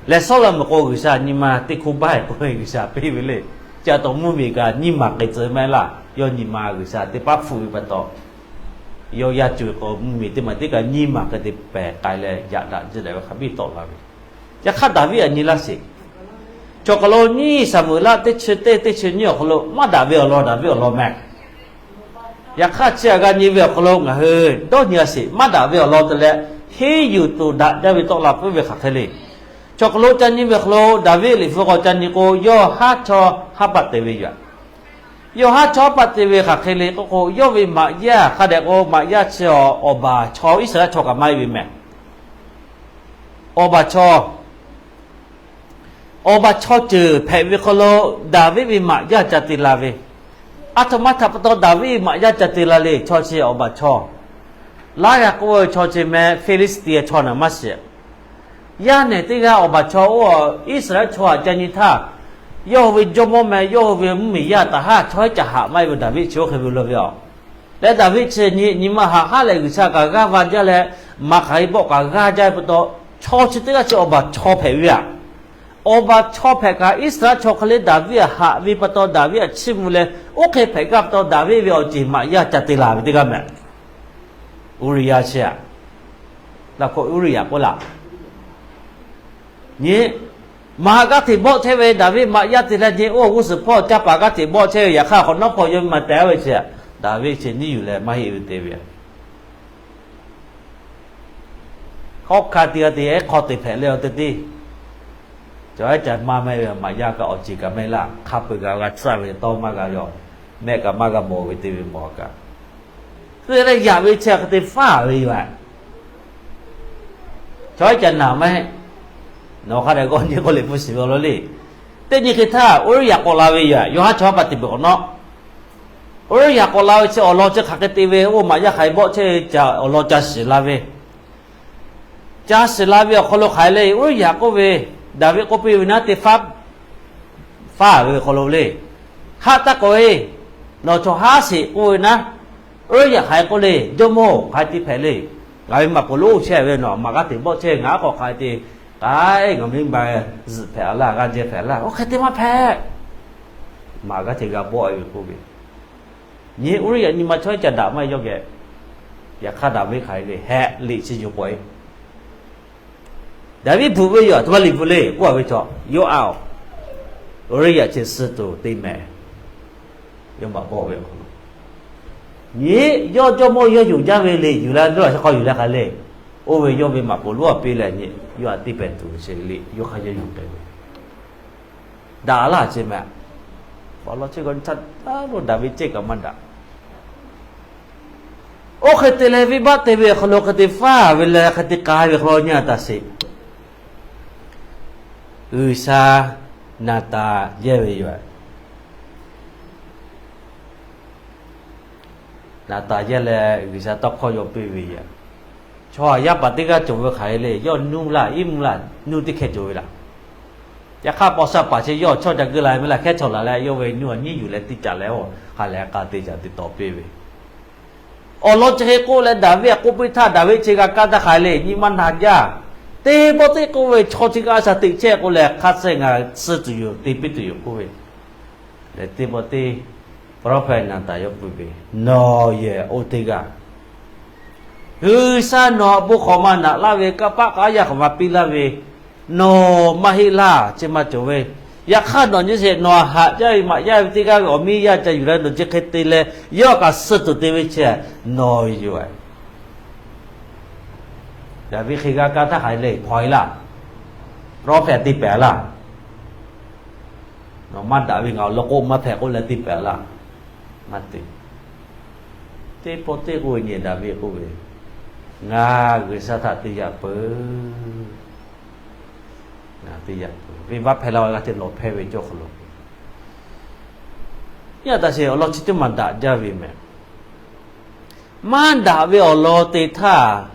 Leh Sawˉlaꞈmonˍ k'o G'uiˬsha nyi ma teˇ hkoˇ baˆ e k'oˆ ve G'uiˬsha piˇ ve le. Chi pa taw mvuhˇmiˬ kaꞈ nyiˇ maˬ k'ai tcuh maˇ heˆ laˇ. Yawˇ nyi ma G'uiˬsha teˇ paˉ hpfuhˆ ve pa taw, yawˇ yaˇ co-e k'o mvuhˇmiˬ teˇ maˬ teˇ kaꞈ nyiˇ maˬ k'ai te pehˬ k'ai leh yaꞈ daꞈ jiˇ daꞈ ve hk'a biˇ tawˆ la ve. Yaꞈ hk'aˇ Daˍviˆ aꞈ nyi laˇ sheˍ. Chaw hk'aw lo nyiˇ Saˍmo-eˍlaˆ teˇ chi teˇ teˇ chi nyiˇ awˬ hk'aw lo maˇ daꞈ ve awˬ lawn Daˍviˆ awˬ lawn mehˍ. Yaꞈ hk'aˇ chi aꞈ g'a nyi ve awˬ hk'aw lo ngaˬ hui dawˇ nyi a sheˍ. Maˇ daꞈ ve awˬ lawn te leh henˇ yuˬ tuˬ daꞈ jaˇ ve tawˆ la puiˉ ve hk'aˬ hk'e le. Chaw hk'aw lo ca nyi ve awˬ hk'aw lo Daˍviˆ Liꞈ hpu k'awꞈ ca nyi k'o, yawˇ haˉ chawˇ haˉ paˆ te ve yoˬ. Yawˇ haˉ chawˇ haˉ paˆ te ve hk'aˬ hk'e le k'oˆ k'o, yawˇ ve maꞈ yaˇ hk'a dehꞈ k'o maꞈ yaˇ chi awˬ baˬ chaw Iˉsaˍreˍlaˆ chaw kaꞈ maˇ heˆ ve mehˍ. Awˬ baˬ chaw, awˬ baˬ chaw ceuˬ hpehꞈ ve hk'aw lo Daˍviˆ ve maꞈ yaˇ ca te la ve. Aˬ htoꞈ ma htaꞈ pa taw Daˍviˆ ve maꞈ yaˇ ca te la le. Chaw chi awˬ baˬ chaw, Laˇ g'a k'oˆ ve chaw chi meh Hpiˇliˇsuꞈtiˆ chaw naˍ maˇ shiˍ. Yaˇ nehˬ teˇ g'aˇ awˬ baˬ chaw oˇ Iˉsaˍreˍlaˆ chaw aꞈ ca nyi htaˇ, yawˇ hui ve jawˇmawˇ meh yawˇ hui ve mvuhˇmiˬ yaˇ taˍ haˉ chaw haiˉ ca haꞈ maˇ heˆ ve Daˍviˆ chi oˇ hk'e ve lo ve aˬ. Leh Daˍviˆ chi nyi nyi ma haꞈ haˉ leh G'uiˬsha kaꞈ g'aˇ va jaˇ leh, maˍ hk'aˬ hk'e bawˆ kaꞈ g'aˇ jaˇ ve pa taw, chaw chi teˇ g'aˇ chi awˬ baˬ chaw hpehꞈ ve aꞈ. Awˬ baˬ chaw hpehꞈ kaꞈ Iˉsaˍreˍlaˆ chaw hk'e le Daˍviˆ aꞈ haꞈ ve pa taw Daˍviˆ aꞈ chiˇ mvuh leh oˇ hk'e hpehꞈ gaˇ pa taw Daˍviˆ ve awˬ ceˬ maꞈ yaˇ ca te la ve teˇ g'aˇ mehˍ. Uˇriˍyaˆ chi aꞈ, laꞈ hkawꞈ Uˇriˍyaˆ k'oˆ laˇ. Nyi, maꞈ g'aˇ hteꞈ bawˆ chehˇ ve Daˍviˆ maꞈ yaˇ te leh nyi, oˇ g'uˇ suhˍ hpawˇ caˇ paˍ g'aˇ hteꞈ bawˆ chehˇ ve, yaꞈ hk'aˇ hk'awꞈ nawˉ hpawˇ yawˇ maˇ te ve chi aꞈ, Daˍviˆ chi nyiˇ yuˬ leh maˇ heˆ ve te ve. Hkawˇ hk'a te g'a te ehˉ hk'aw teꞈ hpehꞈ leh awˬ te tiˉ, cawˬ ehˉ ca maˇ mehˆ ve maꞈ yaˇ kaꞈ awˬ ceˬ kaꞈ mehˆ laˇ, hk'a peu-eˬ kaꞈ g'a tcuhˇ ve tawˇ maˇ g'a yaw, mehˆ kaꞈ maˇ g'a mawˬ ve te ve mawˬ kaꞈ, hk'e leh yaꞈ ve chi hk'e te faˉ ve yoˬ. Chaw ehˉ ca naˬ maˇ heˆ. Nawˬ hk'a dehꞈ g'awˇ nyi k'oˆ leh hpu shiˍ ve awˬ lawn le. Teˇ nyi hk'e htaˇ Uˇriˍyaˆ k'awꞈ la ve yoˬ. Yawˇ haˉ chaw haˉ paˍ teˇ peuˬ k'awꞈ nawˉ, Uˇriˍyaˆ k'awꞈ la ve chi awˬ lawn chi hk'aˬ hk'e te ve, oˇ maꞈ yaˇ hk'aˬ hk'e bawˆ chehˇ ve ca awˬ lawn ca shiˍ la ve. Ca shiˍ la ve awˬ hk'aw lo hk'aˬ hk'e le, Uˇriˍyaˆ k'oˆ ve, Daˍviˆ k'oˆ piˇ ve naˉ teˇ faˉ, faˉ ve awˬ hk'aw lo le, haˆ taˇ k'oꞈ-e, nawˬ chaw haˉ sheˍ k'oˆ ve naˉ, Uˇriˍyaˆ hk'aˬ hk'e k'oˆ le, Jawˇ mawˇ-oˬ, hk'aˬ hk'e te hpehꞈ le. Ngaˬ ve maꞈ poˍ lonˉ chehˇ ve nawˬ maꞈ g'aˇ hteꞈ bawˆ chehˇ, ngaˬ aˉ k'awꞈ hk'aˬ hk'e te, k'ai ngaˬ miˇ ma zuhꞈ hpehꞈ laˇ, g'aˇ jehˇ hpehꞈ laˇ, oˇ hk'e te maˇ hpehꞈ. Maꞈ g'aˇ hteꞈ g'a bawˆ ve k'oˆ ve, nyi Uˇriˍyaˆ nyi ma chaw ehˉ ca daꞈ maˇ yawˇ geh. Yaꞈ hk'aˇ Daˍviˆ hk'aˬ hk'e le, heh liꞈ chi yuˬ k'oꞈ-e. Daˍviˆ bvuhꞈ ve yoˬ, a htoꞈ ma liꞈ bvuhꞈ le k'oˆ a ve chaw, Yoˇaˆ-oˬ, Uˇriˍyaˆ chi suh tuˬ te mehˍ. Yawˇ maꞈ bawˆ ve awˬ hk'aw lo, nyi, yawˇ jawˇ mawˇ yawˇ yonˍ jaˇ ve le, yuˬ leh dawˇ laꞈ sheh hk'aw yuˬ leh hk'aˬ le. Oˇ ve yawˇ ve maꞈ poˍ lonˉ a piˇ leh nyi, yawˇ a teˇ pehˍ tuˬ ve le, yawˇ hk'a yawˇ yonˍ k'ai ve, daꞈ laˇ chi mehˍ. Awˬ lawn chi kaꞈ nyi htaˇ, a lo Daˍviˆ cehˇ kaꞈ maˇ daꞈ. Oˇ hk'e te leh venˇbaˆ te ve awˬ hk'aw lo hk'e te faˉ ve leh hk'e te k'ai ve hk'aw lo nyi a taˍ sheˍ. G'uiˬsha Naˍtanˍ yehˇ ve yoˬ. Naˍtanˍ yehˇ leh G'uiˬsha tawˇ hkawˇ yaw piˇ ve yoˬ. Chaw yaˇ paˍ teˇ g'aˇ cawˬ ve hk'aˬ hk'e le, yawˇ nuˇ laˇ, iˉ mvuhˇ laˇ, nuˇ teˇ hkeh cawˬ ve laˇ. Yaꞈ hk'aˇ paw sha paˍ chi yawˇ chawˇ ca geuˆ la ve maˇ heˆ laˇ, hkehˉ chaw laˬ leh yawˇ ve nuˇ a nyiˉ yuˬ leh teˇ caꞈ leh, oˇ hk'a leh k'a te caꞈ te tawˍ piˇ ve. Awˬ lawn chi hk'e k'oˆ leh Daˍviˆ k'oˆ piˇ htaˇ, Daˍviˆ chi g'a kaˇ htaˇ hk'aˬ hk'e le, nyi ma naˬ jaˇ. Teˇ pawˆ teˇ k'oˆ ve chaw chi g'a shaˍ teꞈ chehˇ k'oˆ leh, hk'a shehˍ ngaˬ suh tuˬ yoˬ, te piˇ tuˬ yoˬ k'oˆ ve. Leh teˇ pawˆ teˇ prophet Naˍtanˍ yawˇ k'oˆ ve, Nawˬ yehˬ oˇ teˇ g'aˇ, G'uiˬsha nawˬ a bon hk'awꞈ ma naꞈ laˇ ve, kanˇ paˆ k'a yaˇ hk'awꞈ ma piˇ laˇ ve, nawˬ maˇ heˆ laˇ, chi ma cawˬ ve. Yaꞈ hk'aˇ nawˬ nyi sheˍ, nawˬ a haꞈ jaˇ ve maꞈ yaˇ ve teˇ g'aˇ ve awˬ miˇ yaˇ ca yuˬ leh nawˬ chi hk'e te leh yawˇ kaꞈ suh tuˬ te ve chi nawˬ yoˬ. Daˍviˆ hk'e g'a kaˇ htaˇ hk'aˬ hk'e le hpaw e laˇ, prophet te pehˍ laˇ. Nawˬ maˇ daꞈ ve ngaˬ awˬ lawn k'o maˇ hpehꞈ k'oˆ leh te pehˍ laˇ. Maˇ te. Teˇ pawˆ teˇ k'oˆ ve nyi Daˍviˆ k'oˆ ve, Ngaˬ G'uiˬsha htaꞈ te yaꞈ peuˬ. Ngaˬ te yaꞈ peuˬ. Venˇbaˆ hpehˇ laˇ g'a te lawˬ hpehˇ ve cawˇ hk'aw lo, yaˇ taˍ sheˍ awˬ lawn chi teˇ maˬ daꞈ jaˇ ve mehˍ. Maˇ daꞈ ve awˬ lawn te htaˇ,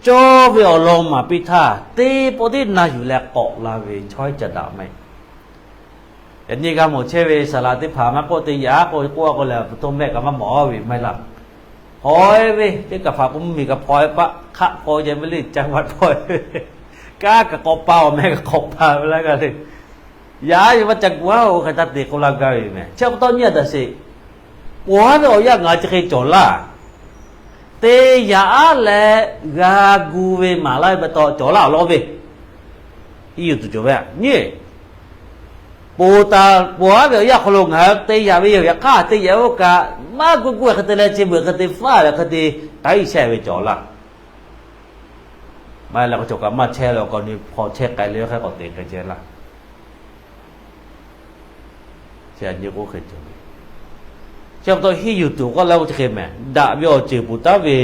cawˇ ve awˬ lawn maˍ piˇ htaˇ, teˇ pawˆ teˇ na yuˬ leh k'awꞈ la ve chaw ehˉ ca daꞈ maˇ heˆ. Yaꞈ nyi g'a mawˬ chehˇ ve saˍ laꞈ teˇ hpaˍ maˇ k'oˆ, teˇ yaꞈ k'oˆ k'oˆ a k'o leh, to mehˆ kaꞈ maˇ mawˬ ve maˇ heˆ laˇ. Hpaw e ve teˇ kaˬ hpaˍ k'o mvuhˇmiˬ kaꞈ hpaw e paˆ hk'aˆ hpaw e meh le, ca maˇ hpaw e ve, kanˉ kaꞈ k'awꞈ pa awˬ meh kaꞈ k'awꞈ pa ve laˇ g'a le. Yaꞈ nyi maˇ ca gu a, oˇ hk'e taˇ te k'oˆ laˇ gaˇ ve meh. Chi pa taw nyi a taˍ sheˍ, ponˬ haˉ ve awˬ yanˇ ngaˬ chi hk'e cawˬ laˇ. Te yaꞈ aˉ leh g'a gu ve maˍ laˇ ve pa taw cawˬ laˇ awˬ lawn ve, iˉ yuˬ tuˬ cawˬ ve nyi. Ponˬ taˍ, ponˬ haˉ ve awˬ yanˇ hk'aw lo ngaˬ hui te yaꞈ ve yoˬ. Yaꞈ hk'aˇ te yaꞈ oˇ kaꞈ maˇ gu gu hk'e te leh chi beuꞈ hk'e te faˉ ve hk'e te k'ai chehˇ ve cawˬ laˇ. Maˇ heˆ leh k'o cawˬ kaꞈ maˇ chehˇ leh awˬ kaꞈ nyi hpaw chehˇ k'ai leh hk'e k'awꞈ te k'ai chehˇ laˇ. Chi a nyi k'oˆ hk'e cawˬ ve, chi pa taw hiˇ yuˬ tuˬ k'oˆ leh k'o chi hk'e mehˍ, daꞈ ve awˬ ceuˬ ponˬ taˉ ve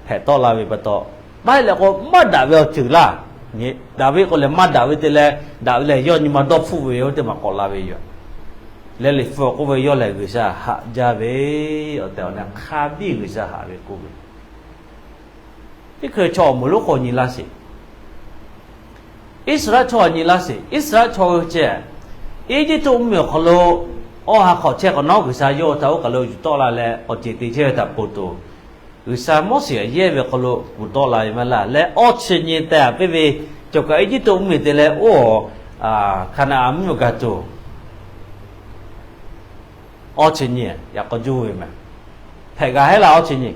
hpehꞈ tawˆ la ve pa taw, maˇ heˆ leh k'o maˇ daꞈ ve awˬ ceuˬ laˇ. Daˍviˆ k'o lehˬ maˇ daꞈ ve te leh, daꞈ ve lehˬ yawˇ nyi ma dawˇ hpfuhˆ ve oˇ teˇ maˬ k'awꞈ la ve yoˬ. Leh liꞈ hpu k'oˆ ve, yawˇ lehˬ G'uiˬsha haꞈ jaˇ ve, awˬ tehˬ awˬ na hk'a biˇ G'uiˬsha haꞈ ve k'oˆ ve, teˇ hkui chaw awˬ moˍ lonˉ k'o nyi laˇ sheˍ. Iˉsaˍreˍlaˆ chaw nyi laˇ sheˍ. Iˉsaˍreˍlaˆ chaw ve ceh, Eˇjiˇtuꞈ mvuhˇmiˬ awˬ hk'aw lo awˬ ha hk'awꞈ chehˇ k'awꞈ nawˉ G'uiˬsha yawˇ htaꞈ oˇ kaˬ lo yuˬ tawˆ la leh awˬ ceˬ te chehˇ ve htaꞈ ponˬ tuˬ, G'uiˬsha Moˉseˍ yehˇ ve hk'aw lo kuˬ tawˆ la ve maˇ heˆ laˇ. Leh awˇ chi nyi teh a piˇ ve, cawˬ kaꞈ Eˇjiˇtuꞈ mvuhˇmiˬ te leh oˇ Hkaˍnanˍanˍ mvuhˇmiˬ gaˬ tuˬ, awˇ chi nyi yaꞈ k'aw juˇ ve mehˍ. Hpehꞈ g'a heˆ laˇ awˇ chi nyi.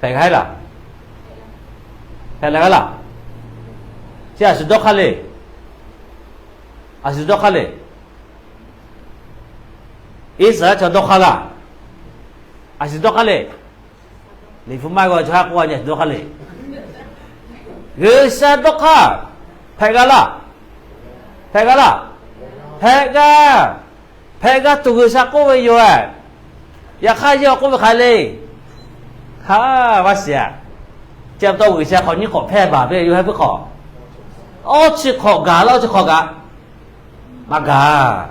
Hpehꞈ g'a laˇ. Hpehꞈ la g'a laˇ. Chi a shu dawˇ hk'aˇ le. A shu dawˇ hk'aˇ le. Iˉsaˍreˍlaˆ chaw dawˇ hk'aˇ laˇ. A shu dawˇ hk'aˇ le. Liꞈ hpu maˇ g'aw chaw haˉ k'oˆ a nyi a shu dawˇ hk'aˇ le. G'uiˬsha dawˇ hk'aˇ. Hpehꞈ g'a laˇ. Hpehꞈ g'a laˇ. Hpehꞈ g'a. Hpehꞈ g'a tuˬ G'uiˬsha k'oˆ ve yoˬ. Yaꞈ hk'aˇ yawˇ k'oˆ ve hk'aˬ le. Ha, maˇ shiˍ a. Chi pa taw G'uiˬsha hk'awꞈ nyiˇ hk'awꞈ hpehˇ baˬ ve yoˬ, heh puiˉ hk'awꞈ. Awˇ chi hk'awꞈ gaˬ laˇ, awˇ chi hk'awꞈ gaˬ. Maˇ gaˬ.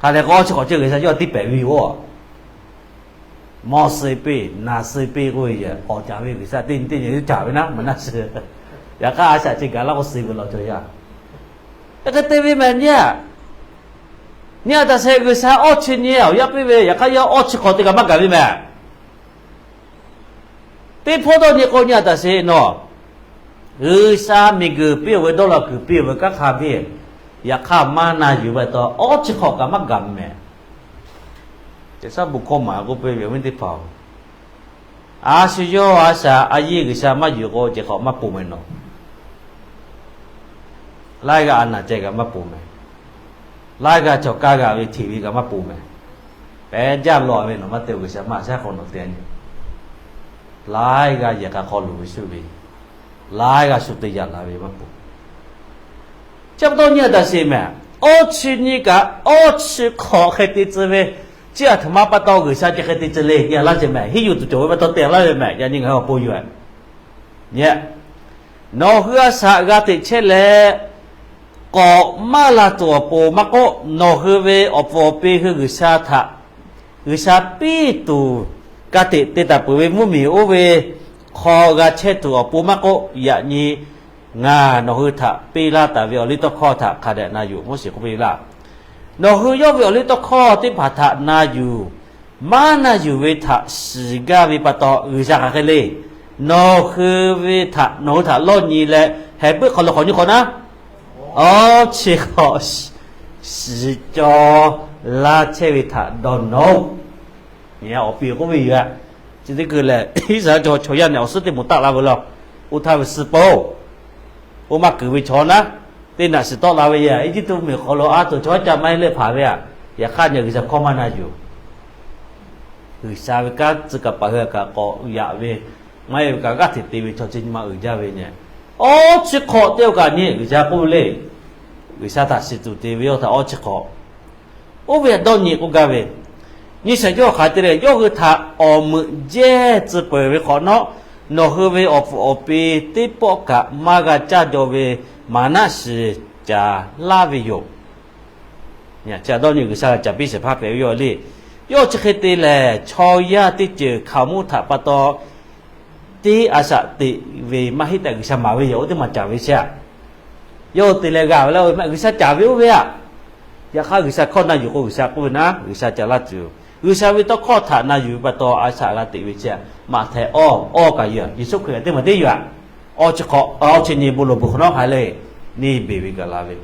Hk'a leh k'o, awˇ chi hk'awꞈ ceh G'uiˬsha yawˇ tiˇ pehˍ ve yoˬ. Mawˇ suh piˇ, naˍ suh piˇ k'oˆ ve, awˍ caˍ ve G'uiˬsha teˇ nyi teˇ nyi caˍ ve naˉ maˇ naˉ shiˍ. Yaꞈ hk'aˇ a shaꞈ chi gaˬ laˇ k'o, suh ve law cawˬ yaˇ. Hk'e te ve mehˍ nyi a. Nyi a taˍ sheˍ, G'uiˬsha awˇ chi nyi awˬ yaˇ piˇ ve, yaꞈ hk'aˇ yawˇ awˇ chi hk'awꞈ te kaꞈ maˇ gaˬ ve mehˍ. Teˇ hpawˇ dawˇ nyi k'o, nyi a taˍ sheˍ nawˬ, G'uiˬsha miˬguiˬ piˇ-oˬ ve, dawˇ law kuiˬ piˇ-oˬ ve kanˉ hk'a biˇ, yaꞈ hk'aˇ maˇ na yuˬ ve pa taw, awˇ chi hk'awꞈ kaꞈ maˇ gaˬ mehˍ. Ceh shaˉ bon hkawˇ maˍ k'oˆ piˇ ve awˬ viˉ teˇ hpaˍ-oˬ, a shu yawˇ a shaꞈ a yiˇ G'uiˬsha maˇ yuˬ k'o, ceh hk'awꞈ maˇ ponˬ mehˍ nawˬ. Laiˉ g'aˇ a naˬ ceh kaꞈ maˇ ponˬ mehˍ. Laiˉ g'aˇ cawˬ kaˇ g'a ve hteꞈ ve kaꞈ maˇ ponˬ mehˍ. Pehꞈ jaˇ law ve nawˬ maˇ te, G'uiˬsha maˇ shaˉ hk'awꞈ nawˬ te a nyi. Laiˉ g'aˇ yehˬ k'a hk'aw loˍ ve shu ve, laiˉ g'aˇ shu te yaꞈ la ve maˇ ponˬ. Chi pa taw nyi a taˍ sheˍ mehˍ, awˇ chi nyi kaꞈ awˇ chi hk'awꞈ hk'e te tcuh ve, chi aˬ htoꞈ ma pa taw G'uiˬsha ceh hk'e te tcuh le nyi a laˇ sheˍ mehˍ. Hiˉ yuˬ tuˬ cawˬ ve pa taw te laˇ ve mehˍ. Yaꞈ nyi ngaˬ hui awˬ pon yoˬ. Nyi, nawˬ hui a shaꞈ g'a teꞈ chehˇ leh, k'awꞈ maˇ la tuˬ awˬ pon maˇ k'oˆ, nawˬ hui ve awˬ puˍ awˬ pi hui G'uiˬsha htaꞈ, G'uiˬsha piˇ tuˬ ka tiꞈ te taˍ peuˬ ve mvuhˇmiˬ oˇ ve hk'aw g'a chehˇ tuˬ awˬ pon maˇ k'oˆ, yaꞈ nyi ngaˬ nawˬ hui htaꞈ piˇ laˇ taˍ ve awˬliˇtawˇhkawˇ htaꞈ hk'a dehꞈ na yuˬ. Moˉseˍ k'oˆ piˇ laˇ. Nawˬ hui yawˇ ve awˬliˇtawˇhkawˇ teˇ hpaˍ htaꞈ na yuˬ, maˇ na yuˬ ve htaꞈ shiˍ gaˇ ve pa taw, G'uiˬsha hk'aˬ hk'e le. Nawˬ hui ve htaꞈ, nawˬ hui htaꞈ lawˇ nyi leh, heh puiˉ hk'aw lo hk'awꞈ nyi hk'awꞈ naˉ, awˇ chi hk'awꞈ shiˍ cawˬ laˇ chehˇ ve htaꞈ dawˇ nawˬ-oˬ. Awˬ pi k'oˆ ve yoˬ. Chi teˇ hkui lehˬ, Iˉsaˍreˍlaˆ chaw chaw yaˇ nehˬ awˬ suhˉ teˇ moˍ taˆ la ve law, oˇ htaˇ ve suh peuˬ-oˬ. Oˇ maˇ kuiˬ ve chaw naˉ, teˇ naꞈ shiˍ tawˆ la ve yoˬ. Eˇjiˇtuꞈ mvuhˇmiˬ hk'aw lo a toꞈ chaw haˉ ca maˇ heˆ leh hpanˍ ve a. Yaꞈ hk'aˇ nyi G'uiˬsha hkawˇ maˇ na yuˬ. G'uiˬsha ve kanˉ tcuh kaˍ paˍ hui kaꞈ k'awꞈ yaꞈ ve, maˇ heˆ ve kaꞈ g'aˇ hteꞈ te ve chaw chi nyi ma uiˍ jaˇ ve nyi. Awˇ chi hk'awꞈ te-o kaꞈ nyi G'uiˬsha k'oˆ ve le. G'uiˬsha htaꞈ shiˍ tuˬ te ve yawˇ htaꞈ awˇ chi hk'awꞈ. Oˇ ve htaꞈ dawˇ nyi k'oˆ gaˇ ve, nyi shehˍ yawˇ hk'aˬ te leh, yawˇ hui htaꞈ awˬ meuꞈ jehˇ tcuh peuˬ ve hk'awꞈ nawˉ, nawˬ hui ve awˬ puˍ awˬ pi teˇ pawˆ kaꞈ maˇ g'a caˇ jaw ve maˍnaˆ shiˍ caˍ laˇ ve yoˬ. Chi dawˇ nyi G'uiˬsha caˍ piˇ shehˍ hpaˇ hpehꞈ ve yoˬ le. Yawˇ chi hk'e te lehˬ, chaw yaˇ teˇ ceuˬ hkaoˍmonˇ htaꞈ pa taw teˇ a shaꞈ teꞈ ve maˇ heˆ tehꞈ G'uiˬsha maˍ ve yoˬ. Oˇ teˇ maˬ caˍ ve chi a, yawˇ hui te leh g'a ve laˇ ve maˇ, G'uiˬsha caˍ ve oˇ ve a. Yaꞈ hk'aˇ G'uiˬsha hkawˇ na yuˬ k'o, G'uiˬsha k'oˆ ve naˉ, G'uiˬsha caˍ laˇ tuˬ yoˬ. G'uiˬsha ve tawˇ hkawˇ htaꞈ na yuˬ ve pa taw a shaꞈ g'a teꞈ ve chi a. Maꞈhtehˍ awˇ, awˇ kaꞈ yoˬ. Yeˍsuˆ Hkriꞈ teˇ maˬ teˇ yoˬ a. Awˇ chi hk'awꞈ, awˇ chi nyi bon lawˬ beuˬ hk'awꞈ nawˉ hk'a le, neˇ beˬ ve gaˬ la ve.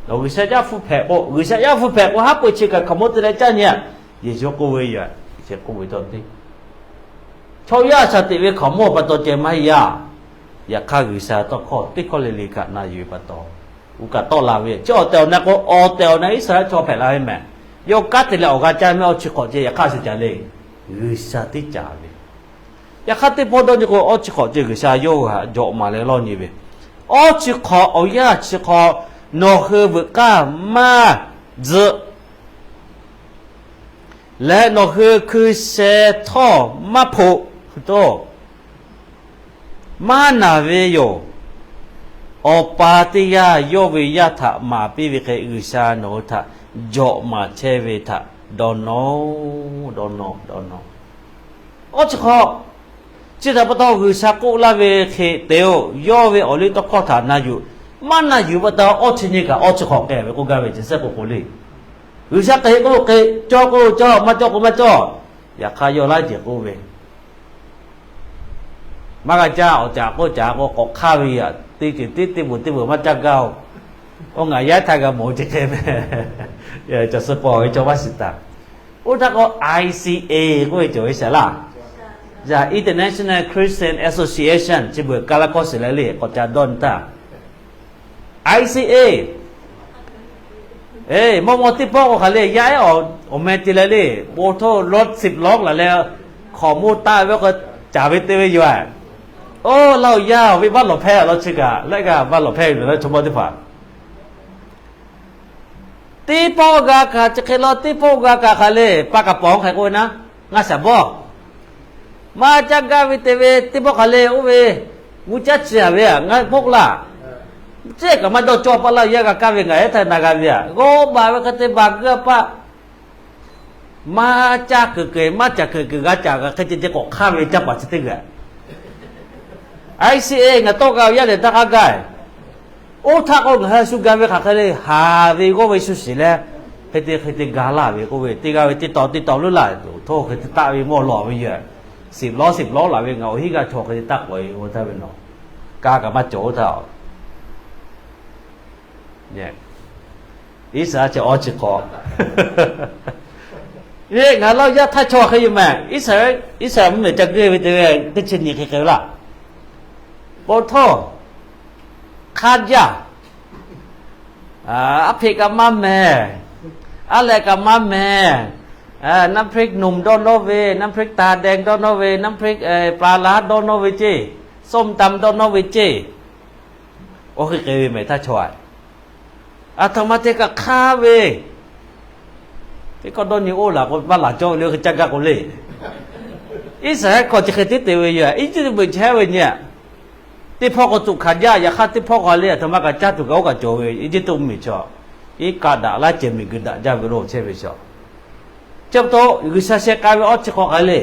Nawˬ G'uiˬsha yaˇ hpu hpehꞈ k'o, G'uiˬsha yaˇ hpu hpehꞈ k'o, haˉ pui chi kaꞈ hkaoˍmonˇ te leh caˇ nyi a. Yeˍsuˆ k'oˆ ve yoˬ. Chi k'oˆ ve tawˇ teˇ chaw yaˇ a shaꞈ teꞈ ve hkaoˍmonˇ pa taw ceh maˇ heˆ yaˇ. Yaꞈ hk'aˇ G'uiˬsha tawˇ hkawˇ teˇ hkawˇ le le kaꞈ na yuˬ ve pa taw, uˬ kaꞈ tawˆ la ve. Chi awˬ tehˬ awˬ na k'o, awˬ tehˬ awˬ na Iˉsaˍreˍlaˆ chaw hpehꞈ la ve mehˍ. Yawˇ kanˉ te leh awˬ g'a caˇ mehˆ awˇ chi hk'awꞈ ceh, yaꞈ hk'aˇ shu caˍ le. G'uiˬsha teˇ caˍ ve. Yaꞈ hk'aˇ teˇ pawˆ dawˇ nyi k'o, awˇ chi hk'awꞈ ceh G'uiˬsha yawˇ hui htaꞈ jawꞈ maˍ leh lawˇ nyi ve. Awˇ chi hk'awꞈ awˬ yanˇ chi hk'aw nawˬ hui veuꞈ k'aˇ maˇ tzuhꞈ leh nawˬ hui hkui sheh htawˇ maˇ hpoꞈ, maˇ naˬ ve yoˬ. Awˬ pa teˇ g'aˇ yawˇ ve yaˇ htaꞈ maˍ piˇ ve hk'e, G'uiˬsha nawˬ hui htaꞈ jawꞈ maˍ chehˇ ve htaꞈ dawˇ nawˬ, dawˇ nawˬ, dawˇ nawˬ. Awˇ chi hk'awꞈ, chi htaꞈ pa taw G'uiˬsha k'oˆ laˇ ve hk'e te-o, yawˇ ve awˬliˇtawˇhkawˇ htaꞈ na yuˬ. Maˇ na yuˬ pa taw, awˇ chi nyi kaꞈ awˇ chi hk'awꞈ k'ai ve k'oˆ gaˇ ve, chi sehˉ k'o k'o le. G'uiˬsha k'ai k'o k'ai, cawˇ k'o cawˇ, maˇ cawˇ k'o maˇ cawˇ. Yaꞈ hk'aˇ yawˇ laiˉ ceuˬ k'oˆ ve, maˇ g'a caˇ, awˬ caꞈ k'oˆ caꞈ k'o k'awꞈ hk'aˇ ve yaꞈ, teˇ ceuˬ tiˉ teˇ bvuhˬ teˇ bvuhˬ maˇ caˇ gaˇ-oˬ. Oˇ ngaˬ yaˇ htaˇ g'a mawˬ ve ceh hk'e meh. Cawˬ suh paw ve cawˬ maˇ shiˍ taˍ. Oˇ htaˇ k'o, I C A k'oˆ ve cawˬ ve shaˍ laˇ. International Christian Association chi beuꞈ ka laˇ hkawˇ shiˍ leh le k'awꞈ ca dawˇ nyi htaˇ, I C A, mawˇ mawˇ teˇ pawˆ k'o hk'aˬ le yaˇ ehˉ awˬ meh te leh le, bon htoˇ lawˇ shiˍ lawˇ laˬ leh, hk'awꞈ moˇ taˆ ve k'o, caˍ ve te ve yoˬ. Oˇ laˇ oˬ yaˇ, awˬ viˉ vaˇ lawˬ hpehˇ law chi kaꞈ leh g'a vaˇ lawˬ hpehˇ ve yoˬ laˇ chaw mawˇ teˇ hpaˍ. Teˇ pawˆ g'a kaꞈ chi hk'e law, teˇ pawˆ g'a kaꞈ hk'aˬ le pa kaˍ pawˍ hk'e k'oˆ ve naˉ, ngaˬ shaˍ bawˇ maˇ caˇ gaˇ ve te ve teˇ pawˆ hk'aˬ le oˇ ve, g'uˇ caˉ chi a ve ngaˬ hpawˆ laˇ. Ceˇ kaꞈ maˇ dawˇ cawˇ paˆ laˇ yaˇ g'a kaˇ ve ngaˬ ehˉ htaˇ na g'a ve aꞈ g'awˇ baˬ ve hk'e te baˬ g'uiˇ a paˆ. Maˇ caˇ kuiˬ kuiˬ maˇ caˍ kuiˬ kuiˬ g'a caˍ kaꞈ hk'e te te k'awꞈ hk'aˇ ve caˇ paˍ chi teˇ g'aˇ. I C A ngaˬ tawˇ g'a ve yaˇ lehˬ daˇ k'aˇ gaˇ. Oˇ htaˇ k'o ngaˬ hui shu ga ve hk'aˬ hk'e le haˍ ve g'awˇ ve shu shiˍ leh, hk'e te hk'e te ga laˇ ve k'oˆ ve teˇ g'aˇ ve teˇ taw teˇ taw leuˉ laˇ ve htoˇ hk'e te taˆ ve mawˇ lawˬ ve yoˬ. Shiˍ lawˇ shiˍ lawˇ laˬ ve ngaˬ awˬ hinˉ g'aˇ chaw hk'e te taˆ k'awꞈ e oˇ htaˇ ve nawˬ, ka kaꞈ maˇ cawˬ oˇ htaˇ. Iˉsaˍreˍlaˆ chi awˇ chi hk'aw, ngaˬ laˇ yaˇ htaˇ chaw hk'e yoˬ mehˬ. Iˉsaˍreˍlaˆ mvuhˇmiˬ ca geuˆ ve te ve teˇ chi nyi hk'e hk'e ve laˇ. Bon htoˇ, hk'a jaˇ, aˉ hpeꞈ kaꞈ maˇ mehˬ, aˉ leh kaꞈ maˇ mehˬ, น้ำพริกหนุ่ม dawˇ nawˇ ve, น้ำพริกตาแดง dawˇ nawˇ ve, น้ำพริกปลาร้า dawˇ nawˇ ve ceˇ, ส้มตำ dawˇ nawˇ ve ceˇ. Oˇ hk'e hk'e ve mehˬ htaˇ chaw a, aˬ htoꞈ ma te kaꞈ hk'aˇ ve teˇ hkawˇ dawˇ nyi oˇ laˬ k'o maˇ laˬ cawˇ ve le, oˇ hk'e caˇ gaˇ k'o le. Iˉsaˍreˍlaˆ hkawˇ chi hk'e tiˉ te ve yoˬ. Eˇjiˇtuꞈ meuꞈ chehˇ ve nyi, teˇ hpawˇ k'o tuꞈ hkanˍ jaˇ. Yaꞈ hk'aˇ teˇ hpawˇ k'o le aˬ htoꞈ ma kaꞈ caˇ tuˬ kaꞈ oˇ kaꞈ cawˬ ve. Eˇjiˇtuꞈ mvuhˇmiˬ chaw, iˉ kaˆ daꞈ laˇ ceh miˬguiˬ daꞈ jaˇ ve lo chehˇ ve chaw. Chi pa taw G'uiˬsha sheh k'ai ve awˇ chi hk'aw hk'aˬ le,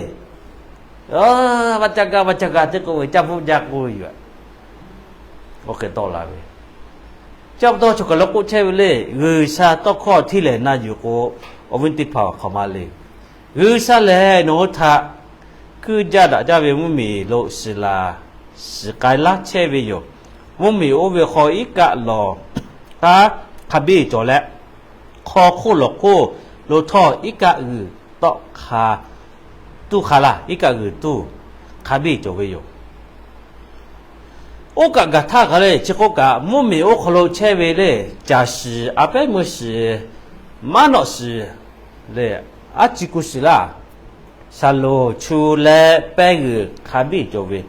vaˇ caˇ gaˇ vaˇ caˇ gaˇ teˇ k'oˆ ve caˇ bvuhˆ jaˇ k'oˆ ve yoˬ. Oˇ hk'e tawˆ la ve, chi pa taw chaw kaˬ lo k'oˆ chehˇ ve le, G'uiˬsha tawˇ hkawˇ htiˇ lehˬ na yuˬ k'o, awˬ viˉ teˇ hpaˍ hk'aˬ ma le. G'uiˬsha lehˬ nawˬ hui htaꞈ kuiˇ jaˇ daꞈ jaˇ ve mvuhˇmiˬ lo shiˍ laˬ, shiˍ k'ai laˇ chehˇ ve yoˬ. Mvuhˇmiˬ oˇ ve hk'aw iˉ kaˆ lawˬ hk'aˇ hk'a biˇ cawˬ leh, hk'aw hk'oˆ lawˬ hk'oˆ lo htawˇ iˉ kaˆ g'uiˬ tawˆ hk'a tuˇ hk'a laˇ, iˉ kaˆ g'uiˬ tuˇ hk'a biˇ cawˬ ve yoˬ. Oˇ kaꞈ gaˬ htaˇ hk'aˬ le chi k'oˆ kaꞈ, mvuhˇmiˬ oˇ hk'aw lo chehˇ ve le, caˬ shiˍ, a pehˉ meuˇ shiˍ, maˉ nawꞈ shiˍ le, aˉ ci ku shiˍ laˇ, shaˍlonˍ, chu leh pehˇ g'uiˬ hk'a biˇ cawˬ ve,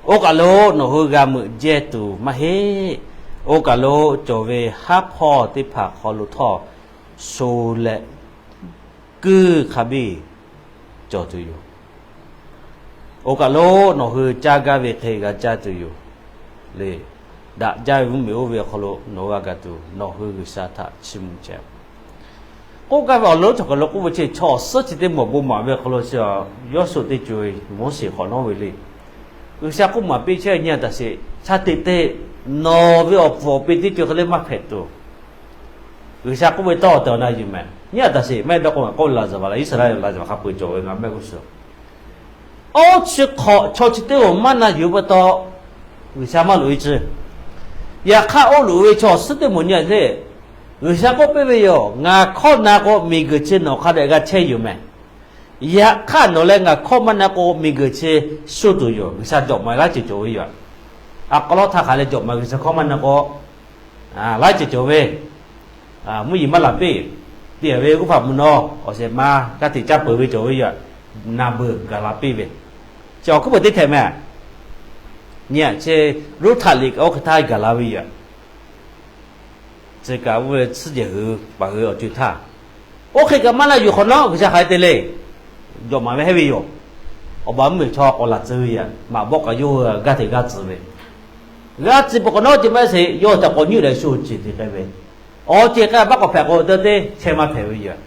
oˇ kaˬ lo nawˬ hui g'a meuꞈ jehˇ tuˬ maˇ heˆ. Oˇ kaˬ lo cawˬ ve haˉ hpawˇ teˇ hpaˍ hk'aw lo htawˇ sho leh kuiˇ hk'a biˇ cawˬ tuˬ yoˬ. Oˇ kaˬ lo nawˬ hui caˇ gaˇ ve hk'e g'a caˇ tuˬ yoˬ le. Daꞈ jaˇ ve mvuhˇmiˬ oˇ ve awˬ hk'aw lo nawˬ hui g'a gaˬ tuˬ, nawˬ hui G'uiˬsha htaꞈ chiˇ mvuh chehˇ. K'oˆ gaˇ ve awˬ lonˉ chaw kaˬ lo k'oˆ ve chi, chaw awˬ suhˉ chi teˇ mawˬ bon maˍ ve awˬ hk'aw lo chi, Yawˇshuˆ teˇ co-e Moˉseˍ hk'awꞈ nawˉ ve le. G'uiˬsha k'oˆ maˍ piˇ chehˇ nyi a taˍ sheˍ, sha teꞈ te nawˬ ve awˬ pfuhˍ awˬ pi teˇ co hk'e le maˇ hpehꞈ tuˬ. G'uiˬsha k'oˆ ve tawˇ awˬ tehˬ awˬ na yuˬ mehˬ. Nyi a taˍ sheˍ, maˇ heˆ dawˇ k'o ngaˬ k'oˆ laˬ zuhˬ vaˬ la, Iˉsaˍreˍlaˆ laˬ zuhˬ vaˬ hk'a peu-eˬ cawˬ ve ngaˬ mehˆ g'uˇ suhˍ. Awˇ chi hk'awꞈ chaw chi teˇ moˍ maˇ na yuˬ pa taw, G'uiˬsha maˇ loꞈ-e ciˇ. Yaꞈ hk'aˇ oˇ loꞈ ve chaw awˬ suhˉ teˇ moˍ nyi a le, G'uiˬsha k'oˆ piˇ ve yoˬ, ngaˬ hkawˇ na k'o miˬguiˬ chi nawˬ hk'a dehꞈ g'a chehˇ yoˬ mehˬ. Yaꞈ hk'aˇ nawˬ leh ngaˬ hkawˇ maˇ na k'o miˬguiˬ chi shuˇ tuˬ yoˬ. G'uiˬsha jawꞈ maˍ laˇ ceuˬ cawˬ ve yoˬ. A k'aw lawˇ htaˇ hk'aˬ leh jawꞈ maˍ, G'uiˬsha hkawˇ maˇ na k'o, laˇ ceuˬ cawˬ ve, mvuhˇ yeˬ maˇ laˬ piˇ. Tiˇ ve g'uˇ hpaˍ mvuhˇ naw awˬ shehˍ ma g'aˇ hteꞈ caˇ peuˬ ve cawˬ ve yoˬ. Na beuˬ gaˬ la piˇ ve, chi awˬ hkuiˉ peuˬ teˇ htehꞈ mehˬ. Nyi a chi, Ruˇhtaꞈ liꞈ kaꞈ oˇ hk'e htaˇ gaˬ la ve yoˬ. Tcuh kaꞈ oˇ ve tsuhˇ jehˬ hui paˍ hui awˬ co-e htaˇ, oˇ hk'e kaꞈ maˇ na yuˬ hk'awꞈ nawˉ G'uiˬsha hk'aˬ hk'e te le. Jawꞈ maˍ ve heˆ ve yoˬ. Awˬ baˬ mvuhˇmiˬ chaw k'awꞈ laˬ tcuh ve yoˬ. Maꞈ bawˆ kaꞈ yawˇ hui g'aˇ hteꞈ g'aˇ tcuh ve, g'aˇ tcuh peuˬ hk'awꞈ nawˉ ce maˇ sheˍ, yawˇ hui htaꞈ k'awꞈ nyiˉ leh shu ceˬ te k'ai ve, awˬ ceˬ k'ai baˆ k'awꞈ hpehꞈ k'o te teˇ chehˇ maˇ hpehꞈ ve yoˬ.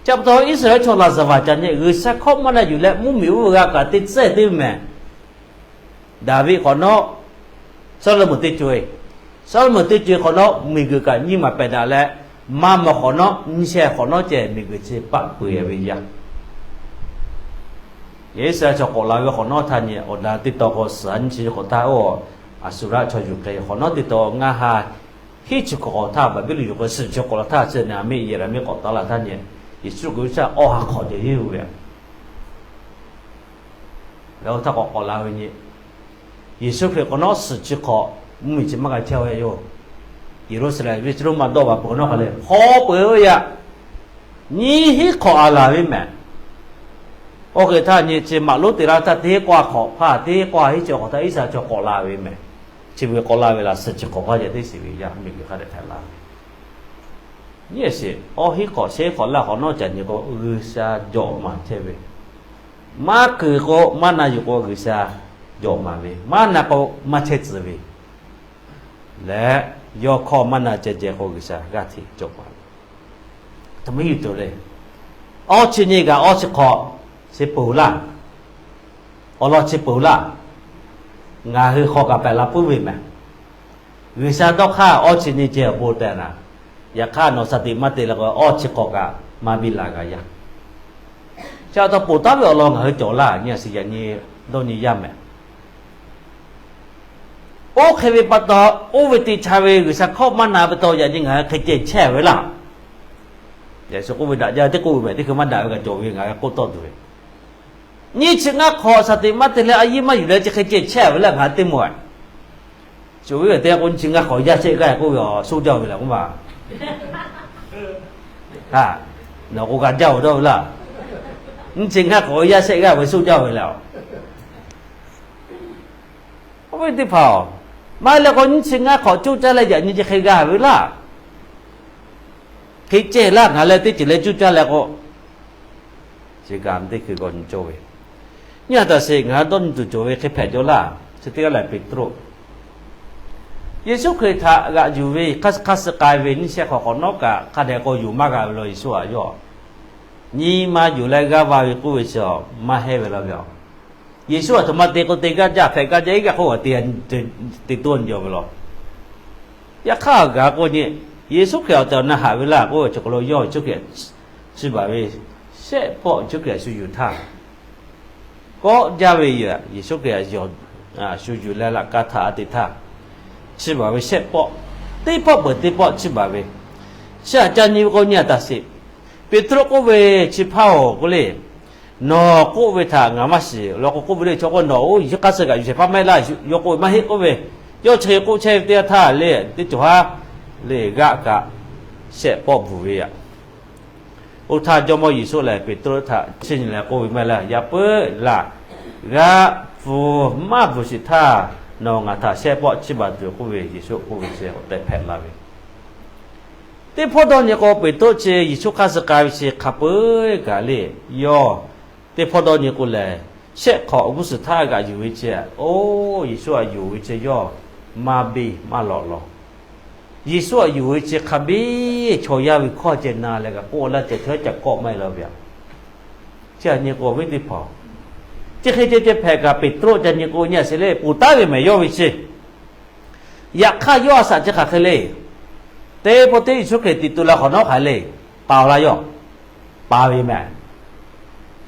Chi pa taw Iˉsaˍreˍlaˆ chaw laˬ zuhˬ vaˬ ca nyi, G'uiˬsha hkawˇ maˇ na yuˬ leh mvuhˇmiˬ oˇ ve g'a kaꞈ te tcuhˉ te ve mehˬ. Daˍviˆ hk'awꞈ nawˉ, Sawˉlaꞈmonˍ teˇ co-e, Sawˉlaꞈmonˍ teˇ co-e hk'awꞈ nawˉ miˬguiˬ kaꞈ nyiˇ maˬ pehˬ daꞈ leh, maˇ mawˬ hk'awꞈ nawˉ nyiˇ shehˇ hk'awꞈ nawˉ ceh miˬguiˬ chi paˆ peuˬ ve yaˇ. Iˉsaˍreˍlaˆ chaw k'awꞈ la ve hk'awꞈ nawˉ htaˇ nyi awˬ da teˇ taw k'o suhˍ a nyiˇ chi hk'awꞈ htaˇ oˇ, Aˍsuˍraˆ chaw yuˬ hk'e hk'awꞈ nawˉ teˇ taw ngaˇ ha hiˉ chi hk'awꞈ htaˇ Baˍbiˍlonˍ yuˬ hk'e suhˍ chi hk'awꞈ la htaˇ chi nyi a miˆ Yeˍraˍmiˆ k'awꞈ taˍ la htaˇ nyi, Yeˍsuˆ Hkriꞈ htaˇ awˬ ha hk'awꞈ ceh hiˉ ve Ngaˬ hui htaˇ k'awꞈ k'awꞈ la ve nyi, Yeˍsuˆ Hkriꞈ k'awꞈ nawˉ suhˍ chi hk'awꞈ mvuhˇmiˬ chi maˇ g'a chehˇ ve yoˬ. Yeˍruˆsaˍlehnˍ ve chi lo maˇ dawˇ baˬ peuˬ nawˉ hk'a leh hk'aw peuˬ ve yaꞈ. Nyiˇ hinˉ hk'awꞈ a laˬ ve mehˍ. Oˇ hk'e htaˇ nyi chi maꞈ lonˉ te laˇ htaˇ teˇ k'awˇ hk'awꞈ hpaˇ teˇ k'awˇ hiˉ chi hk'awꞈ htaˇ Iˉsaˍreˍlaˆ chaw k'awꞈ la ve mehˍ. Chi beuꞈ k'awꞈ la ve laˬ suhˍ chi hk'awꞈ hk'a ceh teˇ shiˍ ve yaꞈ miˬguiˬ hk'a dehꞈ hpehꞈ la ve. Nyiˇ shiˍ awˇ hinˉ hk'awꞈ shehˉ hk'awꞈ laˇ hk'awꞈ nawˉ ca nyi k'o, G'uiˬsha jawꞈ maˍ chehˇ ve, maˇ kuiˬ k'o maˇ na yuˬ k'o G'uiˬsha jawꞈ maˍ ve, maˇ na k'o maˇ chehˇ tcuh ve leh, yawˇ hkawˇ maˇ na ceh ceh k'o G'uiˬsha g'aˇ hteꞈ jawꞈ maˍ ve. Aˬ htoꞈ ma yuˬ tuˬ le. Awˇ chi nyi kaꞈ awˇ chi hk'awꞈ chi peuˬ laˇ. Awˬ lawn chi peuˬ laˇ. Ngaˬ hui hk'aw kaꞈ pehˬ la puiˉ ve mehˍ. G'uiˬsha dawˇ hk'aˇ awˇ chi nyi ceh awˬ bon tehꞈ naˍ. Yaꞈ hk'aˇ nawˬ shaˍ tiꞈ maˇ te leh k'o awˇ chi hk'awꞈ kaꞈ maˇ biˇ la g'a yaˇ. Chi a taw ponˬ taˉ ve awˬ lawn ngaˬ hui cawˬ laˇ nyi a shiˍ yaꞈ nyi dawˇ nyi yaˇ mehˍ. Oˇ hk'e ve pa taw, oˇ ve teˇ chaˇ ve G'uiˬsha hkawˇ maˇ na pa taw yaꞈ nyi ngaˬ hui hk'e ceh chehˇ ve laˇ. Yaꞈ shu k'oˆ ve daꞈ jaˇ ve teˇ k'oˆ ve mehˍ, teˇ hkui maˇ daꞈ ve kaꞈ cawˬ ve ngaˬ hui k'oˆ tawˆ tuˬ ve. Nyiˇ chi ngaˇ hk'awꞈ shaˍ tiꞈ maˇ te leh a yiˇ maˇ yuˬ leh chi hk'e ceh chehˇ ve laˇ ngaˬ hui teˇ moˍ. Cawˬ ve ve teˇ k'o nyiˇ chi ngaˇ hk'awꞈ yaˇ shehˆ g'aˇ k'oˆ ve a soˇ jaˇ ve lehˬ k'oˆ ma. Nawˬ k'o g'a jaˇ ve dawˇ ve laˇ. Nyiˇ chi ngaˇ hk'awꞈ yaˇ shehˆ g'aˇ ve soˇ jaˇ ve lehˬ. Oˇ ve teˇ hpaˍ-oˬ, maˇ heˆ leh k'o nyiˇ chi ngaˇ hk'awꞈ coˇ caˇ leh yaꞈ nyi chi hk'e g'a ve laˇ. Hk'e ceh laˇ ngaˬ leh teˇ ceuˬ leh coˇ caˇ leh k'o, chi kaꞈ teˇ hkui g'aw nyi cawˇ ve. Nyi a taꞈ sheˍ ngaˬ hui dawˇ nyi tuˬ cawˬ ve hk'e hpehꞈ jaw laˇ. Chi teˇ g'aˇ lehˬ Peˍtruˆ. Yeˍsuˆ Hkriꞈ htaꞈ g'aꞈ yuˬ ve hk'aˇ suh k'ai ve nyiˇ shehˆ hk'awꞈ hk'awꞈ nawˉ kaꞈ hk'a dehꞈ k'o yuˬ maˇ g'a ve law Yeˍsuˆ htaꞈ yawˇ nyi ma yuˬ leh g'aˇ va ve k'oˆ ve chi maˇ heˆ ve laˇ ve a. Yeˍsuˆ a htoꞈ ma te k'o te gaˇ jaˇ hpehꞈ gaˇ jaˇ iˉ g'aˇ hk'oˆ a te te toˇ jaw ve law. Yaꞈ hk'aˇ gaˬ k'o nyi, Yeˍsuˆ Hkriꞈ awˬ tehˬ awˬ na haꞈ ve laˇ k'oˆ ve chi hk'aw lo yawˇ Yeˍsuˆ Hkriꞈ chi baˬ ve shehˆ pawˆ Yeˍsuˆ Hkriꞈ shu yuˬ htaˇ, kawˆ jaˇ ve Yeˍsuˆ Hkriꞈ shu yuˬ leh laꞈ ka htaꞈ a te htaˇ, chi baˬ ve shehˆ pawˆ, teˇ pawˆ peuˬ teˇ pawˆ chi baˬ ve, chi htaꞈ ca nyi ve k'o nyi a taꞈ sheˍ. Peˍtruˆ k'oˆ ve, Chi hpaˇ-oˬ, k'oˆ le, nawˬ k'oˆ ve htaꞈ ngaˬ maˇ shiˍ law k'o k'oˆ ve le. Chaw k'o nawˬ oˇ Yeˍsuˆ hk'aˇ suh kaꞈ yuˬ shehˍ hpaˇ maˇ heˆ laˇ. Yawˇ k'oˆ ve maˇ heˆ k'oˆ ve, yawˇ chi hk'e k'oˆ chehˇ ve teˇ yanˇ htaˇ le, teˇ cawˬ haˉ le g'aˆ kaꞈ shehˆ pawˆ bvuhˬ ve yaꞈ. Oˇ htaˇ Jawˇmawˇ Yeˍsuˆ lehˬ Peˍtruˆ htaꞈ chi nyi leh k'oˆ ve maˇ heˆ laˇ, Yaꞈ puiˉ laˬ, g'aˆ bvuhˬ maˇ bvuhˬ sheˍ htaˇ nawˬ ngaˬ htaꞈ shehˆ pawˆ chiˇ baˬ tuˬ k'oˆ ve Yeˍsuˆ k'oˆ ve chi awˬ tehˬ hpehꞈ la ve. Teˇ hpawˇ dawˇ nyi k'o Peˍtruˆ chi Yeˍsuˆ hk'aˇ suh k'ai ve chi hk'a peu-eˬ kaꞈ le, yawˇ teˇ hpawˇ dawˇ nyi k'o lehˬ, shehˆ hk'awꞈ g'uˇ suhˍ htaˇ g'aꞈ yuˬ ve chi, oˇ Yeˍsuˆ htaꞈ yonˍ ve chi yawˇ maˇ biˇ maˇ lawꞈ law. Yeˍsuˆ htaꞈ yonˍ ve chi hk'a biˇ chaw yaˇ ve hkawˇ ceh na leh kaꞈ k'oˆ laˇ ceh chaw ca kawˆ maˇ heˆ la ve a. Chi htaꞈ nyi k'o awˬ viˉ teˇ hpaˍ, chi hk'e ceh ceh hpehꞈ kaꞈ Peˍtruˆ ca nyi k'o nyi a sheˍ le, ponˬ taˉ ve mehˍ yawˇ ve chi. Yaꞈ hk'aˇ yawˇ a shaꞈ chi hk'aˬ hk'e le. Teˇ pawˆ teˇ Yeˍsuˆ Hkriꞈ tiꞈ tu la hk'awꞈ nawˉ hk'aˬ hk'e le, pa la yawˇ, pa ve mehˍ.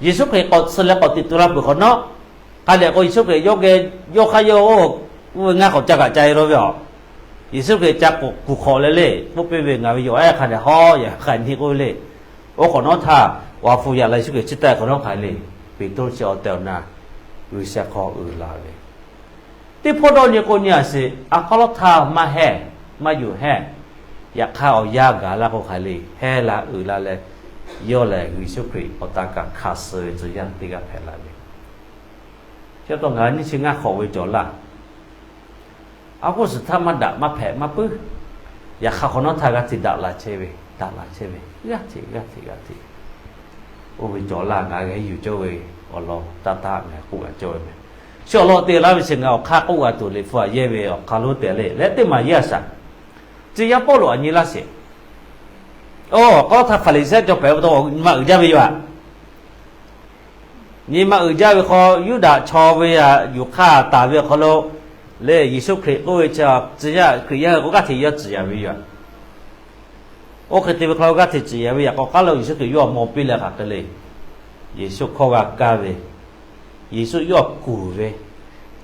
Yeˍsuˆ Hkriꞈ k'awꞈ tsuh leh k'awꞈ tiꞈ tu la peuˬ hk'awꞈ nawˉ, hk'a dehꞈ k'o Yeˍsuˆ Hkriꞈ yawˇ geh yawˇ hk'aˇ yawˇ oˇ ve ngaˇ k'awꞈ ca kaꞈ ca e la ve a. Yeˍsuˆ Hkriꞈ ca k'oˍ kuˬ hk'awꞈ leh le, k'oˆ piˇ ve, Ngaˬ ve yawˬ ehˉ hk'a dehꞈ hawˉ yaꞈ hk'aˬ nyi k'oˆ ve le. Oˇ hk'awꞈ nawˉ htaˇ, awˬ ha hpu yaꞈ la Yeˍsuˆ Hkriꞈ chiˇ taˆ hk'awꞈ nawˉ hk'aˬ hk'e le, Peˍtruˆ chi awˬ tehˬ awˬ na G'uiˬsha hk'aw uiˍ la ve. Teˇ hpawˇ dawˇ nyi k'o nyi a sheˍ, a hk'aw lawˉ htaˇ maˇ heˆ, maˇ yonˍ heˆ. Yaꞈ hk'aˇ awˬ yanˇ gaˬ la k'o hk'aˬ hk'e le, heˆ la uiˍ la leh, yawˇ lehˬ Yeˍsuˆ Hkriꞈ awˬ ta kaꞈ hkanˍ suh ve tcuh yaˇ teˇ g'aˇ hpehꞈ la ve. Chi pa taw ngaˬ hui nyiˇ chi ngaˇ hk'awꞈ ve cawˬ laˇ. A g'uˇ suhˍ htaˇ maˇ daꞈ maˇ hpehꞈ maˇ puiˉ. Yaꞈ hk'aˇ hk'awꞈ nawˉ htaˇ g'aˇ hteꞈ daꞈ la chehˇ ve, daꞈ la chehˇ ve, g'aˇ hteꞈ g'aˇ hteꞈ g'aˇ hteꞈ, oˇ ve cawˬ laˇ. Ngaˬ g'a yuˬ cawˇ ve awˬ lawn taˇ taˇ ngaˬ k'oˆ g'a cawˇ ve mehˍ. Chi awˬ lawn te laˇ ve chi ngaˬ awˬ hk'aˇ k'oˆ g'a tuˬ Liꞈ hpu aꞈ yehˇ ve awˬ hk'aˇ lonˉ tehꞈ le leh teˇ maˬ yehˇ a shaꞈ. Tcuh yaˇ Pawˇluꞈ aꞈ nyi laˇ sheˍ. Oˇ, k'awꞈ htaˇ Hpaˍriˍsehˇ cawˬ pehꞈ pa taw nyi ma uiˍ jaˇ ve yoˬ aꞈ. Nyi ma uiˍ jaˇ ve hk'aw, Yuˇdaꞈ chaw ve aꞈ yuˬ hk'aˇ taˍ ve awˬ hk'aw lo le, Yeˍsuˆ Hkriꞈ k'oˆ ve chi tcuh yaˇ Hkriꞈ yaˇ hui k'o g'aˇ hteꞈ yawˇ tcuh yaꞈ ve yoˬ aꞈ. Oˇ hk'e te ve hk'aw lo g'aˇ hteꞈ tcuh yaꞈ ve yaꞈ k'aw k'aˉ lo Yeˍsuˆ Hkriꞈ yawˇ maw piˇ leh hk'aˬ hk'e le, Yeˍsuˆ hkawˇ g'a kaˇ ve, Yeˍsuˆ yawˇ kuˬ ve,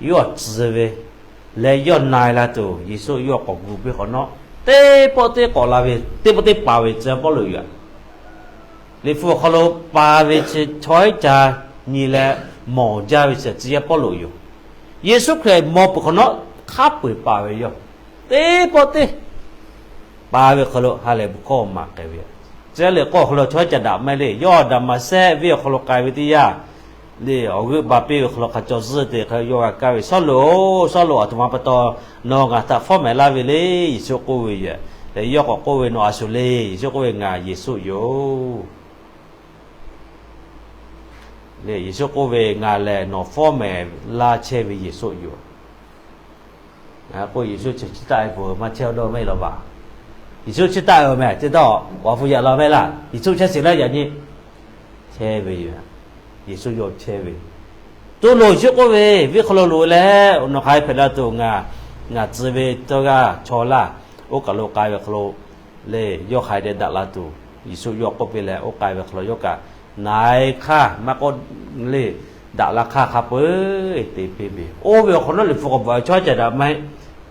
yawˇ tcuh ve, leh yawˇ na e la tuˬ Yeˍsuˆ yawˇ k'awꞈ gu piˇ hk'awꞈ nawˉ, teˇ pawˆ teˇ k'awꞈ la ve, teˇ pawˆ teˇ paˍ ve tcuh yaˇ Pawˇluꞈ yoˬ aꞈ. Liꞈ hpu awˬ hk'aw lo pa ve chi chaw iˉ ca nyi leh mawˬ jaˇ ve chi tcuh yaˇ Pawˇluꞈ yoˬ. Yeˍsuˆ Hkriꞈ mawˬ peuˬ hk'awꞈ nawˉ hk'a peu-eˬ paˍ ve yoˬ. Teˇ pawˆ teˇ paˍ ve hk'aw lo ha lehˬ bon hkawˇ maˍ k'ai ve, tcuh yaˇ le k'oˆ awˬ hk'aw lo chaw caꞈ daꞈ maˇ heˆ le. Yawˇ Daˍmaˍsehˆ venˇ awˬ hk'aw lo k'ai ve teˇ yanˇ le, awˬ g'euˆ ba piˇ ve hk'aw lo hk'a caw zuhˆ te hk'a yawˇ g'a kaˇ ve, Sawˉluꞈ-oˬ, Sawˉluꞈ, aˬ htoꞈ ma pa taw nawˬ ngaˬ htaꞈ fawˉ mehˍ laˇ ve le? Yeˍsuˆ k'oˆ ve yoˬ. Leh yawˇ k'awꞈ k'oˆ ve, Nawˬ a shuˍ le? Yeˍsuˆ k'oˆ ve, Ngaˬ Yeˍsuˆ yoˬ. Yeˍsuˆ k'oˆ ve, Ngaˬ lehˬ nawˬ fawˉ mehˍ laˇ chehˇ ve Yeˍsuˆ yoˬ. Ngaˬ k'oˆ, Yeˍsuˆ chi chiˇ taˆ ve peuˬ maˇ chehˇ dawˇ maˇ heˆ law baˬ. Yeˍsuˆ chiˇ taˆ ve meh, chi htawˇ k'awꞈ hpu yaꞈ la meh laˇ. Yeˍsuˆ chehˇ sheˍ laˇ yaꞈ nyi chehˇ ve yoˬ. Yeˍsuˆ yawˇ chehˇ ve, to loˍ Yeˍsuˆ k'oˆ ve, Venˇ hk'aw lo loꞈ leh nawˬ hk'aˬ hk'e hpehꞈ la tuˬ, ngaˬ ngaˬ tcuh ve tawˇ g'aˇ chaw laˇ. Oˇ kaˬ lo k'ai ve hk'aw lo le, yawˇ hk'aˬ hk'e te daꞈ la tuˬ, Yeˍsuˆ yawˇ k'oˆ piˇ leh, oˇ k'ai ve hk'aw lo yawˇ kaꞈ na e hk'aˇ maˇ k'oˆ le, daꞈ la hk'aˇ hk'a peu-eˬ te piˇ ve. Oˇ ve awˬ hk'awꞈ nawˉ Liꞈ hpu k'awꞈ bvuhꞈ ve chaw caꞈ daꞈ maˇ heˆ.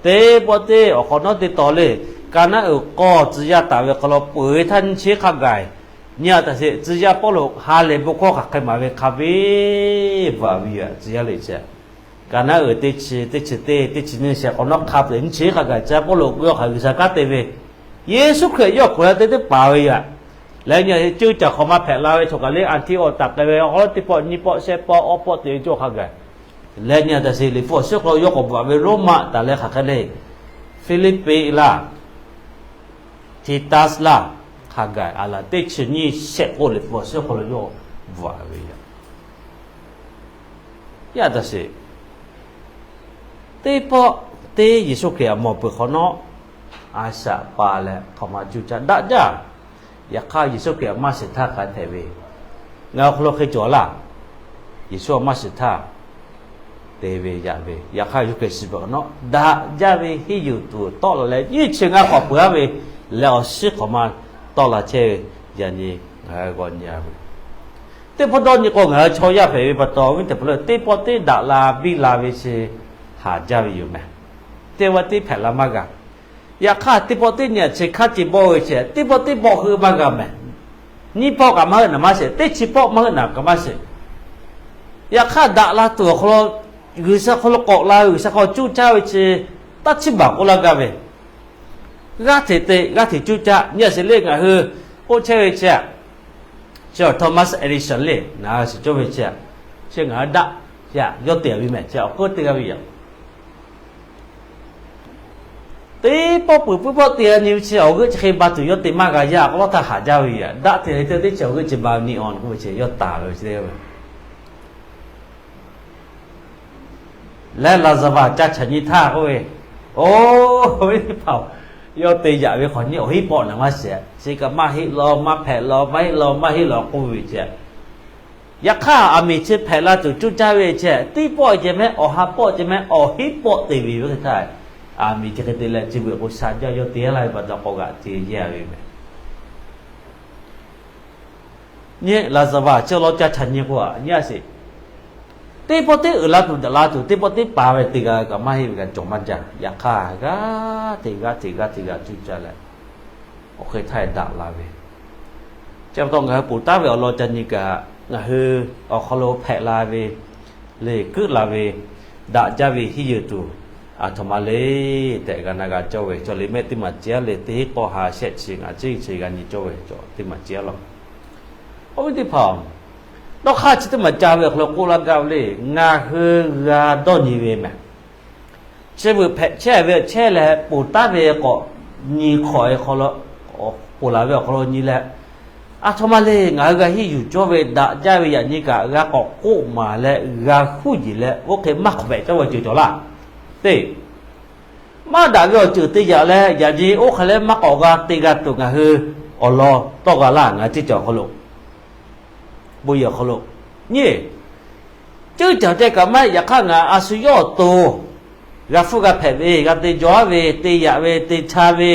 Teˇ pawˆ teˇ awˬ hk'awꞈ nawˉ te tawˍ le, ka naˉ uiˍ k'aw tcuh yaˇ taˍ ve hk'aw lo peuˬ ve htaˇ nyiˇ chi hk'a gaˬ nyi a taꞈ sheˍ. Tcuh yaˇ Pawˇluꞈ ha lehˬ bon hkawˇ hk'aˬ hk'e maˍ ve hk'a biˇ bvuhꞈ ve yoˬ. Tcuh yaˇ le chi ka naˉ uiˍ teˇ chi, teˇ chi teˇ, teˇ chi nyiˇ shehˍ hk'awꞈ nawˉ hk'a peu-eˬ nyiˇ chi hk'a gaˬ tcuh yaˇ Pawˇluꞈ k'oˆ ve hk'aˬ G'uiˬsha kanˉ te ve, Yeˍsuˆ Hkriꞈ yawˇ hk'oꞈ la te teˇ paˍ ve yoˬ. Leh nyi ceuˇ caˬ hk'awꞈ ma hpehꞈ la ve chaw kaꞈ le, Anˍtiˆawˍ taˍ k'ai ve awˬ hk'aw lo teˇ pawˆ nyiˇ pawˆ shehˆ pawˆ awˇ pawˆ te ve cawˇ hk'a gaˬ. Leh nyi a taꞈ sheˍ Liꞈ hpu awˬ suhˉ hk'aw lo yawˇ k'awꞈ bvuhꞈ ve Roˉmaꞈ taˍ leh hk'aˬ hk'e le, Hpiˇliˇpiˆ laˇ, Htiˇtaˆ laˇ, hk'a gaˬ a laˬ teˇ chi nyiˇ shehˆ k'oˆ Liꞈ hpu awˬ suhˉ hk'aw lo yawˇ bvuhꞈ ve yoˬ. Yaˇ taꞈ sheˍ, teˇ pawˆ teˇ Yeˍsuˆ Hkriꞈ aꞈ mawˬ peuˬ hk'awꞈ nawˉ, a shaꞈ pa leh hk'aˬ ma cuˇ caˇ daꞈ jaˇ. Yaꞈ hk'aˇ Yeˍsuˆ Hkriꞈ aꞈ maˇ shiˍ htaˇ hk'a hpehꞈ ve, ngaˬ hui awˬ hk'aw lo hk'e cawˬ laˇ. Yeˍsuˆ aꞈ maˇ shiˍ htaˇ te ve yaꞈ ve, yaꞈ hk'aˇ Yeˍsuˆ Hkriꞈ shiˍ peuˬ hk'awꞈ nawˉ, daꞈ jaˇ ve henˇ yuˬ tuˬ tawˆ la leh nyiˇ chi ngaˇ k'awꞈ peuˬ-a ve leh awˬ shiˉ hk'awꞈ ma tawˆ la chehˇ ve, yaꞈ nyi ngaˬ hui g'aw nyi a ve. Teˇ hpawˇ dawˇ nyi k'o, ngaˬ hui chaw yaˇ hpehꞈ ve pa taw, viˉ teˇ hpaˍ lo teˇ pawˆ teˇ daꞈ la biˇ la ve chi haˍ jaˇ ve yoˬ meh. Teˇ pawˆ teˇ hpehꞈ la maˇ g'a. Yaꞈ hk'aˇ teˇ pawˆ teˇ nyi a chi hk'aˇ ce bawˆ ve chi teˇ pawˆ teˇ bawˆ heuˆ maˇ g'a meh. Nyiˇ pawˆ kaꞈ maˇ heuˆ naˍ maˇ sheˍ, teˇ chi pawˆ maˇ heuˆ naˍ kaꞈ maˇ sheˍ. Yaꞈ hk'aˇ daꞈ la tuˬ awˬ hk'aw lo, G'uiˬsha hk'aw lo k'awꞈ la ve, G'uiˬsha hk'aw cuˇ caˇ ve chi taˇ chiˇ baˬ k'oˆ laˇ gaˇ ve, g'aˇ hteꞈ te g'aˇ hteꞈ cuˇ caˇ. Nyi a sheˍ le, ngaˬ hui k'oˆ chehˇ ve chi a, chi Thomas Edison le, ngaˬ hui shiˍ cawˇ ve chi a, chi ngaˬ hui daꞈ, yawˇ te ve meh chi awˬ hk'oˆ teˇ g'aˇ ve yoˬ. Teˇ pawˆ peuˬ puiˉ pawˆ te g'a nyi ve chi awˬ g'euˆ chi hk'e ba tuˬ yawˇ te maˇ g'a yaˇ k'o, lawˇ htaˇ haˍ jaˇ ve yoˬ. Daꞈ te le teˇ teˇ chi awˬ g'euˆ chi ba neon k'oˆ ve chi yawˇ taˍ ve chi teˇ g'aˇ ve leh Laˍzaˍvaˍ ca chaꞈ nyi htaˇ k'oˆ ve, oˇ, viˉ teˇ hpaˍ-oˬ, yawˇ te yaꞈ ve hk'awꞈ nyi awˬ hinˉ pawˆ naˍ maˇ sheˍ. Chi kaꞈ maˇ heˆ law, maˇ hpehꞈ law, maˇ heˆ law, maˇ heˆ law k'oˆ ve chi. Yaꞈ hk'aˇ aˬ miˍ chi hpehꞈ la tuˬ cuˇ caˇ ve chi, teˇ pawˆ ceh mehˉ, awˬ ha pawˆ ceh mehˉ, awˬ hinˉ pawˆ te ve ve hk'e htaˇ, aˬ miˍ chi hk'e te leh chi beuꞈ k'o sha jaˇ, yawˇ te laˇ ve pa taw k'awꞈ g'aꞈ te yehˇ ve meh. Nyi Laˍzaˍvaˍ chi law ca chaꞈ nyi k'o a, nyi a sheˍ, teˇ pawˆ teˇ uiˍ la tuˬ daꞈ la tuˬ, teˇ pawˆ teˇ pa ve te g'a kaꞈ maˇ heˆ ve kaꞈ cawˬ maˇ jaˇ. Yaꞈ hk'aˇ g'aˇ hteꞈ g'aˇ hteꞈ g'aˇ hteꞈ g'a cuˇ caˇ leh, awˬ hk'e htaˇ daꞈ la ve. Chi pa taw ngaˬ hui ponˬ taˉ ve awˬ lawn ca nyi kaꞈ, ngaˬ hui awˬ hk'aw lo hpehꞈ la ve, le kuiˉ la ve, daꞈ jaˇ ve henˇ yuˬ tuˬ, aˬ htoꞈ ma le tehꞈ g'a na g'a cawˇ ve, chaw liꞈ mehˆ teˇ maˬ ciˉ le, teˇ hinˉ k'awˇ ha shehˆ chi ngaˬ ciˉ chi g'a nyi cawˇ ve, chaw teˇ maˬ ciˉ law. Awˬ viˉ teˇ hpaˍ-oˬ, dawˇ hk'aˇ chi teˇ maˬ ca ve awˬ hk'aw lo k'oˆ laˇ gaˇ ve le, ngaˬ hui g'a dawˇ nyi ve meh. Chi beuꞈ hpehꞈ chehˇ ve chehˇ leh ponˬ taˉ ve k'awꞈ nyi hk'awꞈ e hk'aw lo, ponˬ laˬ ve awˬ hk'aw lo nyi leh, aˬ htoꞈ ma le ngaˬ hui g'a henˇ yuˬ cawˇ ve daꞈ jaˇ ve yaꞈ nyi kaꞈ g'a k'awꞈ k'oˆ maˍ leh g'a huˉ yeˬ leh oˇ hk'e maˇ hk'awꞈ hpehꞈ cawˇ ve ceuˬ cawˬ laˇ. Teˇ maˇ daꞈ ve awˬ ceuˬ te yaꞈ leh yaꞈ nyi oˇ hk'e leh maˇ k'awꞈ g'a te g'a tuˬ ngaˬ hui awˬ lawn tawˇ g'a laˇ. Ngaˬ hui teˇ cawˬ hk'aw lo, bon yehˬ awˬ hk'aw lo nyi ceuˇ caˬ ceh kaꞈ maˇ heˆ. Yaꞈ hk'aˇ ngaˬ a shu yawˇ awˬ to g'a hpfuhˇ g'a hpehꞈ ve, g'a te jaw aˉ ve, te yaꞈ ve, te cha ve,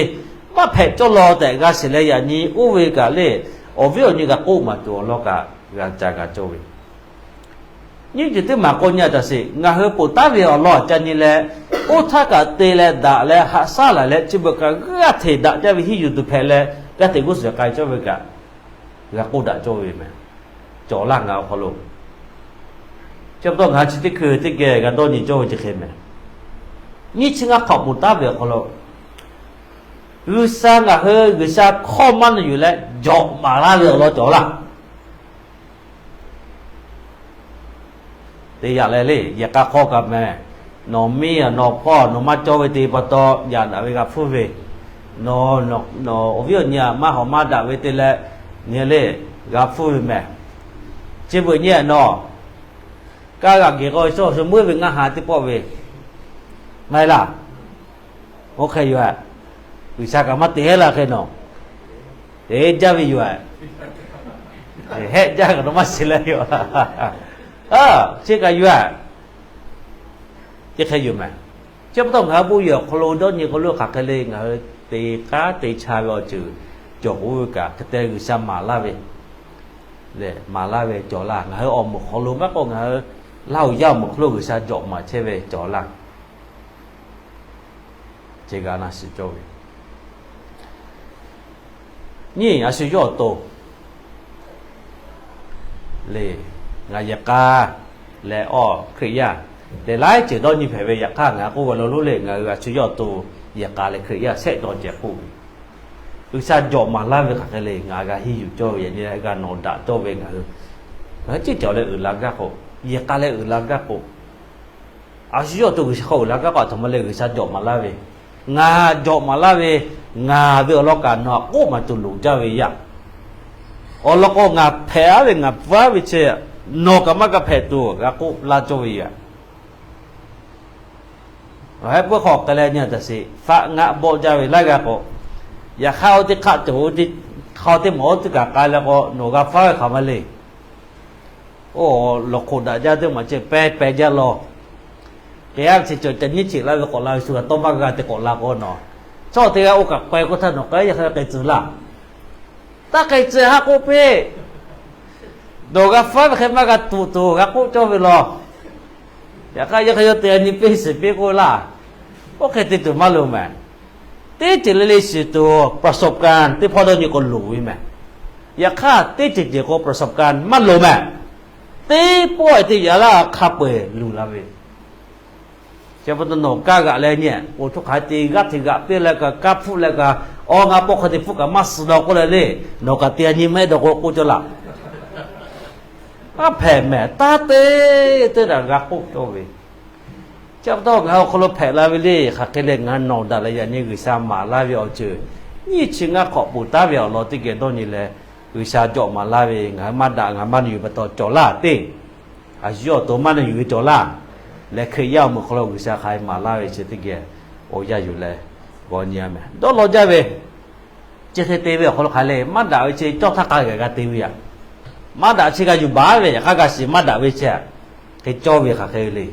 maˇ hpehꞈ cawˇ law tehꞈ g'a shiˍ leh yaꞈ nyi oˇ ve kaꞈ le, awˬ viˉ awˬ nyi g'a k'oˆ maˍ tuˬ awˬ lawn kaꞈ g'a ca g'a cawˇ ve. Nyiˇ ceuˬ teˇ maˬ k'o nyi a taꞈ sheˍ, ngaˬ hui ponˬ taˉ ve awˬ lawn aꞈ ca nyi leh, oˇ htaˇ kaꞈ te leh daꞈ leh haꞈ shaˉ laˬ leh chi beuꞈ kaꞈ g'aˇ hteꞈ daꞈ jaˇ ve henˇ yuˬ tuˬ hpehꞈ leh g'aˇ hteꞈ g'uˇ suhˍ k'ai cawˇ ve kaꞈ g'a k'oˆ daꞈ cawˇ ve meh. Cawˬ laˇ ngaˬ awˬ hk'aw lo Chi pa taw ngaˬ hui chi teˇ hkui teˇ geh g'a dawˇ nyi cawˇ ve chi hk'e mehˍ. Nyiˇ chi ngaˇ hk'awꞈ ponˬ taˉ ve awˬ hk'aw lo, G'uiˬsha ngaˬ hui G'uiˬsha hkawˇ maˇ na yuˬ leh jawꞈ maˍ laˇ ve awˬ lawn cawˬ laˇ. Teˇ yanˇ leh le, yehˬ k'a hk'awˇ kaꞈ mehˍ. Nawˬ miˇ a nawˬ hpawˇ nawˬ maˇ cawˇ ve te pa taw, yaꞈ daꞈ ve g'a hpfuhˇ ve, nawˬ awˬ viˉ awˬ nyi a maˇ hawˍ maˇ daꞈ ve te leh, nyi le, g'a hpfuhˇ ve mehˍ. Chi beuꞈ nyi a nawˬ kaˇ g'aꞈ geh k'o, shu meuˉ ve ngaˇ ha teˇ pawˆ ve, maˇ heˆ laˇ. Oˇ hk'e yoˬ. G'uiˬsha kaꞈ maˇ te hehˉ la hk'e nawˬ, te jaˇ ve yoˬ. Hehˆ jaˇ kaꞈ nawˬ maˇ shiˍ leh yoˬ. Chi kaꞈ yoˬ. Chi hk'e yoˬ mehˍ. Chi pa taw ngaˬ hui bon yehˬ awˬ hk'aw lo dawˇ nyi k'o lo hk'aˬ hk'e le, ngaˬ hui te k'aˉ te cha ve awˬ ceuˬ cawˬ k'o ve kaꞈ, hk'e te G'uiˬsha maˍ laˇ ve lehˬ, maˍ laˇ ve cawˬ laˇ. Ngaˬ hui awˬ moˍ hk'aw lo maˇ k'oˆ, ngaˬ hui Laˇ huˍ yaˇ awˬ moˍ hk'aw lo G'uiˬsha jawꞈ maˍ chehˇ ve cawˬ laˇ. Chi g'a na shiˍ cawˇ ve, nyiˇ a shu yawˇ awˬ to le, ngaˬ yehˬ k'a leh awˬ Hkriꞈ yaˇ lehˬ, laiˉ ceuˬ dawˇ nyi hpehꞈ ve. Yaꞈ hk'aˇ ngaˬ k'oˆ ve lo lonˉ le, ngaˬ hui a shu yawˇ awˬ to yehˬ k'a leh Hkriꞈ yaˇ shehˆ dawˇ ceh k'oˆ ve, G'uiˬsha jawꞈ maˍ laˇ ve hk'aˬ hk'e le, ngaˬ g'a henˇ yuˬ cawˇ ve, yaꞈ nyi g'a nawˬ daꞈ cawˇ ve, ngaˬ hui ngaˬ hui ciˉ cawˬ leh uiˍ la gaˇ k'o, yehˬ k'a leh uiˍ la gaˇ k'o, a shu yawˇ awˬ to G'uiˬsha hk'aw uiˍ la gaˇ k'o, a htoꞈ ma leh G'uiˬsha jawꞈ maˍ laˇ ve, ngaˬ jawꞈ maˍ laˇ ve, ngaˬ ve awˬ lawn kaꞈ nawˬ htaꞈ k'oˆ maˍ tuˬ loˍ jaˇ ve yaˇ. Awˬ lawn k'o, ngaˬ hpehꞈ aˉ ve ngaˬ pfuhˇ aˉ ve chi, nawˬ kaꞈ maˇ g'a hpehꞈ tuˬ g'a k'oˆ laˇ cawˇ ve yoˬ. Heh puiˉ hk'aw k'ai leh nyi taˍ sheˍ, faˆ ngaˆ bawˆ jaˇ ve laiˉ g'aˇ k'o, yaꞈ hk'aˇ oˇ teˇ hk'aˆ cawˬ, oˇ teˇ hk'aˇ teˇ maˬ oˇ teˇ kaꞈ k'ai leh k'o, nawˬ g'a faˉ ve hk'aˬ ma le. Oˇ lawˬ hk'oꞈ daꞈ jaˇ teˇ maˬ ceh pehˉ pehˉ jaˇ law. Hk'e a ve chi cawˬ ca nyiˇ cheꞈ laˇ ve k'awꞈ la ve shu g'a tawˇ maˇ g'a te k'awꞈ la k'o, nawˬ chaw teˇ g'aˇ oˇ kaꞈ k'ai k'oˆ htaˇ nawˬ k'ai yaˇ hk'e k'ai tcuh laˇ. Taˇ k'ai tcuh haˉ k'oˆ piˇ. Nawˬ g'a faˉ ve hk'e maˇ g'a tuꞈ tuˬ g'a k'oˆ cawˇ ve law. Yaꞈ hk'aˇ yaˇ hk'e yawˇ te a nyi piˇ shiˍ piˇ k'oˆ laˇ. Oˇ hk'e te tuˬ maˇ loˍ mehˍ. Teˇ ceuˬ le le shiˍ tuˬ ประสบการณ์ teˇ hpawˇ dawˇ nyi k'o loˍ ve mehˍ. Yaꞈ hk'aˇ teˇ ceuˬ ceuˬ k'o ประสบการณ์ maˇ loˍ mehˍ. Teˇ pawˆ te yaꞈ laˇ hk'a peu-eˬ luˬ la ve. Chi pa taw nawˬ kaˇ g'aꞈ leh nyi, oˇ htoꞈ hk'aˬ te g'aˇ hteꞈ g'aꞈ piˇ leh kaꞈ, kaˇ hpfuhˆ leh kaꞈ, awˬ ngaˬ pawˆ hk'a te hpfuhˆ kaꞈ maˇ suh daw k'oˆ leh le, nawˬ kaꞈ te a nyi mehˆ daw k'o k'oˆ cawˇ laˇ. Aˉ hpehꞈ mehˍ taˇ te, teˇ daꞈ g'a k'oˆ cawˇ ve. Chi pa taw ngaˬ hui awˬ hk'aw lo hpehꞈ la ve le, hk'aˬ hk'e leh ngaˬ hui nawˬ daꞈ leh yaꞈ nyi G'uiˬsha maˍ laˇ ve awˬ ceuˬ, nyiˇ chi ngaˇ hk'awꞈ ponˬ taˉ ve awˬ lawn teˇ geh dawˇ nyi leh, G'uiˬsha jawꞈ maˍ laˇ ve, ngaˬ hui maˇ daꞈ ngaˬ maˇ na yuˬ pa taw cawˬ laˇ teˇ, a shu yawˇ awˬ to maˇ na yuˬ ve cawˬ laˇ. Leh Hkriꞈ yaˇ awˬ moˍ hk'aw lo G'uiˬsha hk'aˬ hk'e maˍ laˇ ve chi teˇ geh awˬ yanˇ yuˬ leh g'aw nyi a mehˍ. Dawˇ law jaˇ ve, chi hk'e te ve awˬ hk'aw lo hk'aˬ le maˇ daꞈ ve chi cawˇ htaˇ k'a g'a g'a te ve yaꞈ. Maˇ daꞈ chi g'a yuˬ baˬ ve, yaꞈ hk'aˇ g'a shiˍ maˇ daꞈ ve chi hk'e cawˇ ve hk'aˬ hk'e le.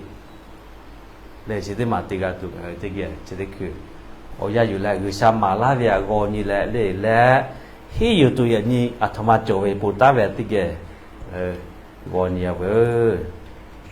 Leh chi teˇ maˬ te g'a tuˬ ngaˬ hui teˇ geh chi teˇ hkui awˬ yanˇ yuˬ leh G'uiˬsha maˍ laˇ ve htaꞈ g'aw nyi leh le leh, henˇ yuˬ tuˬ yaꞈ nyi a htoꞈ ma cawˬ ve ponˬ taˉ ve teˇ geh g'aw nyi a veuˬ.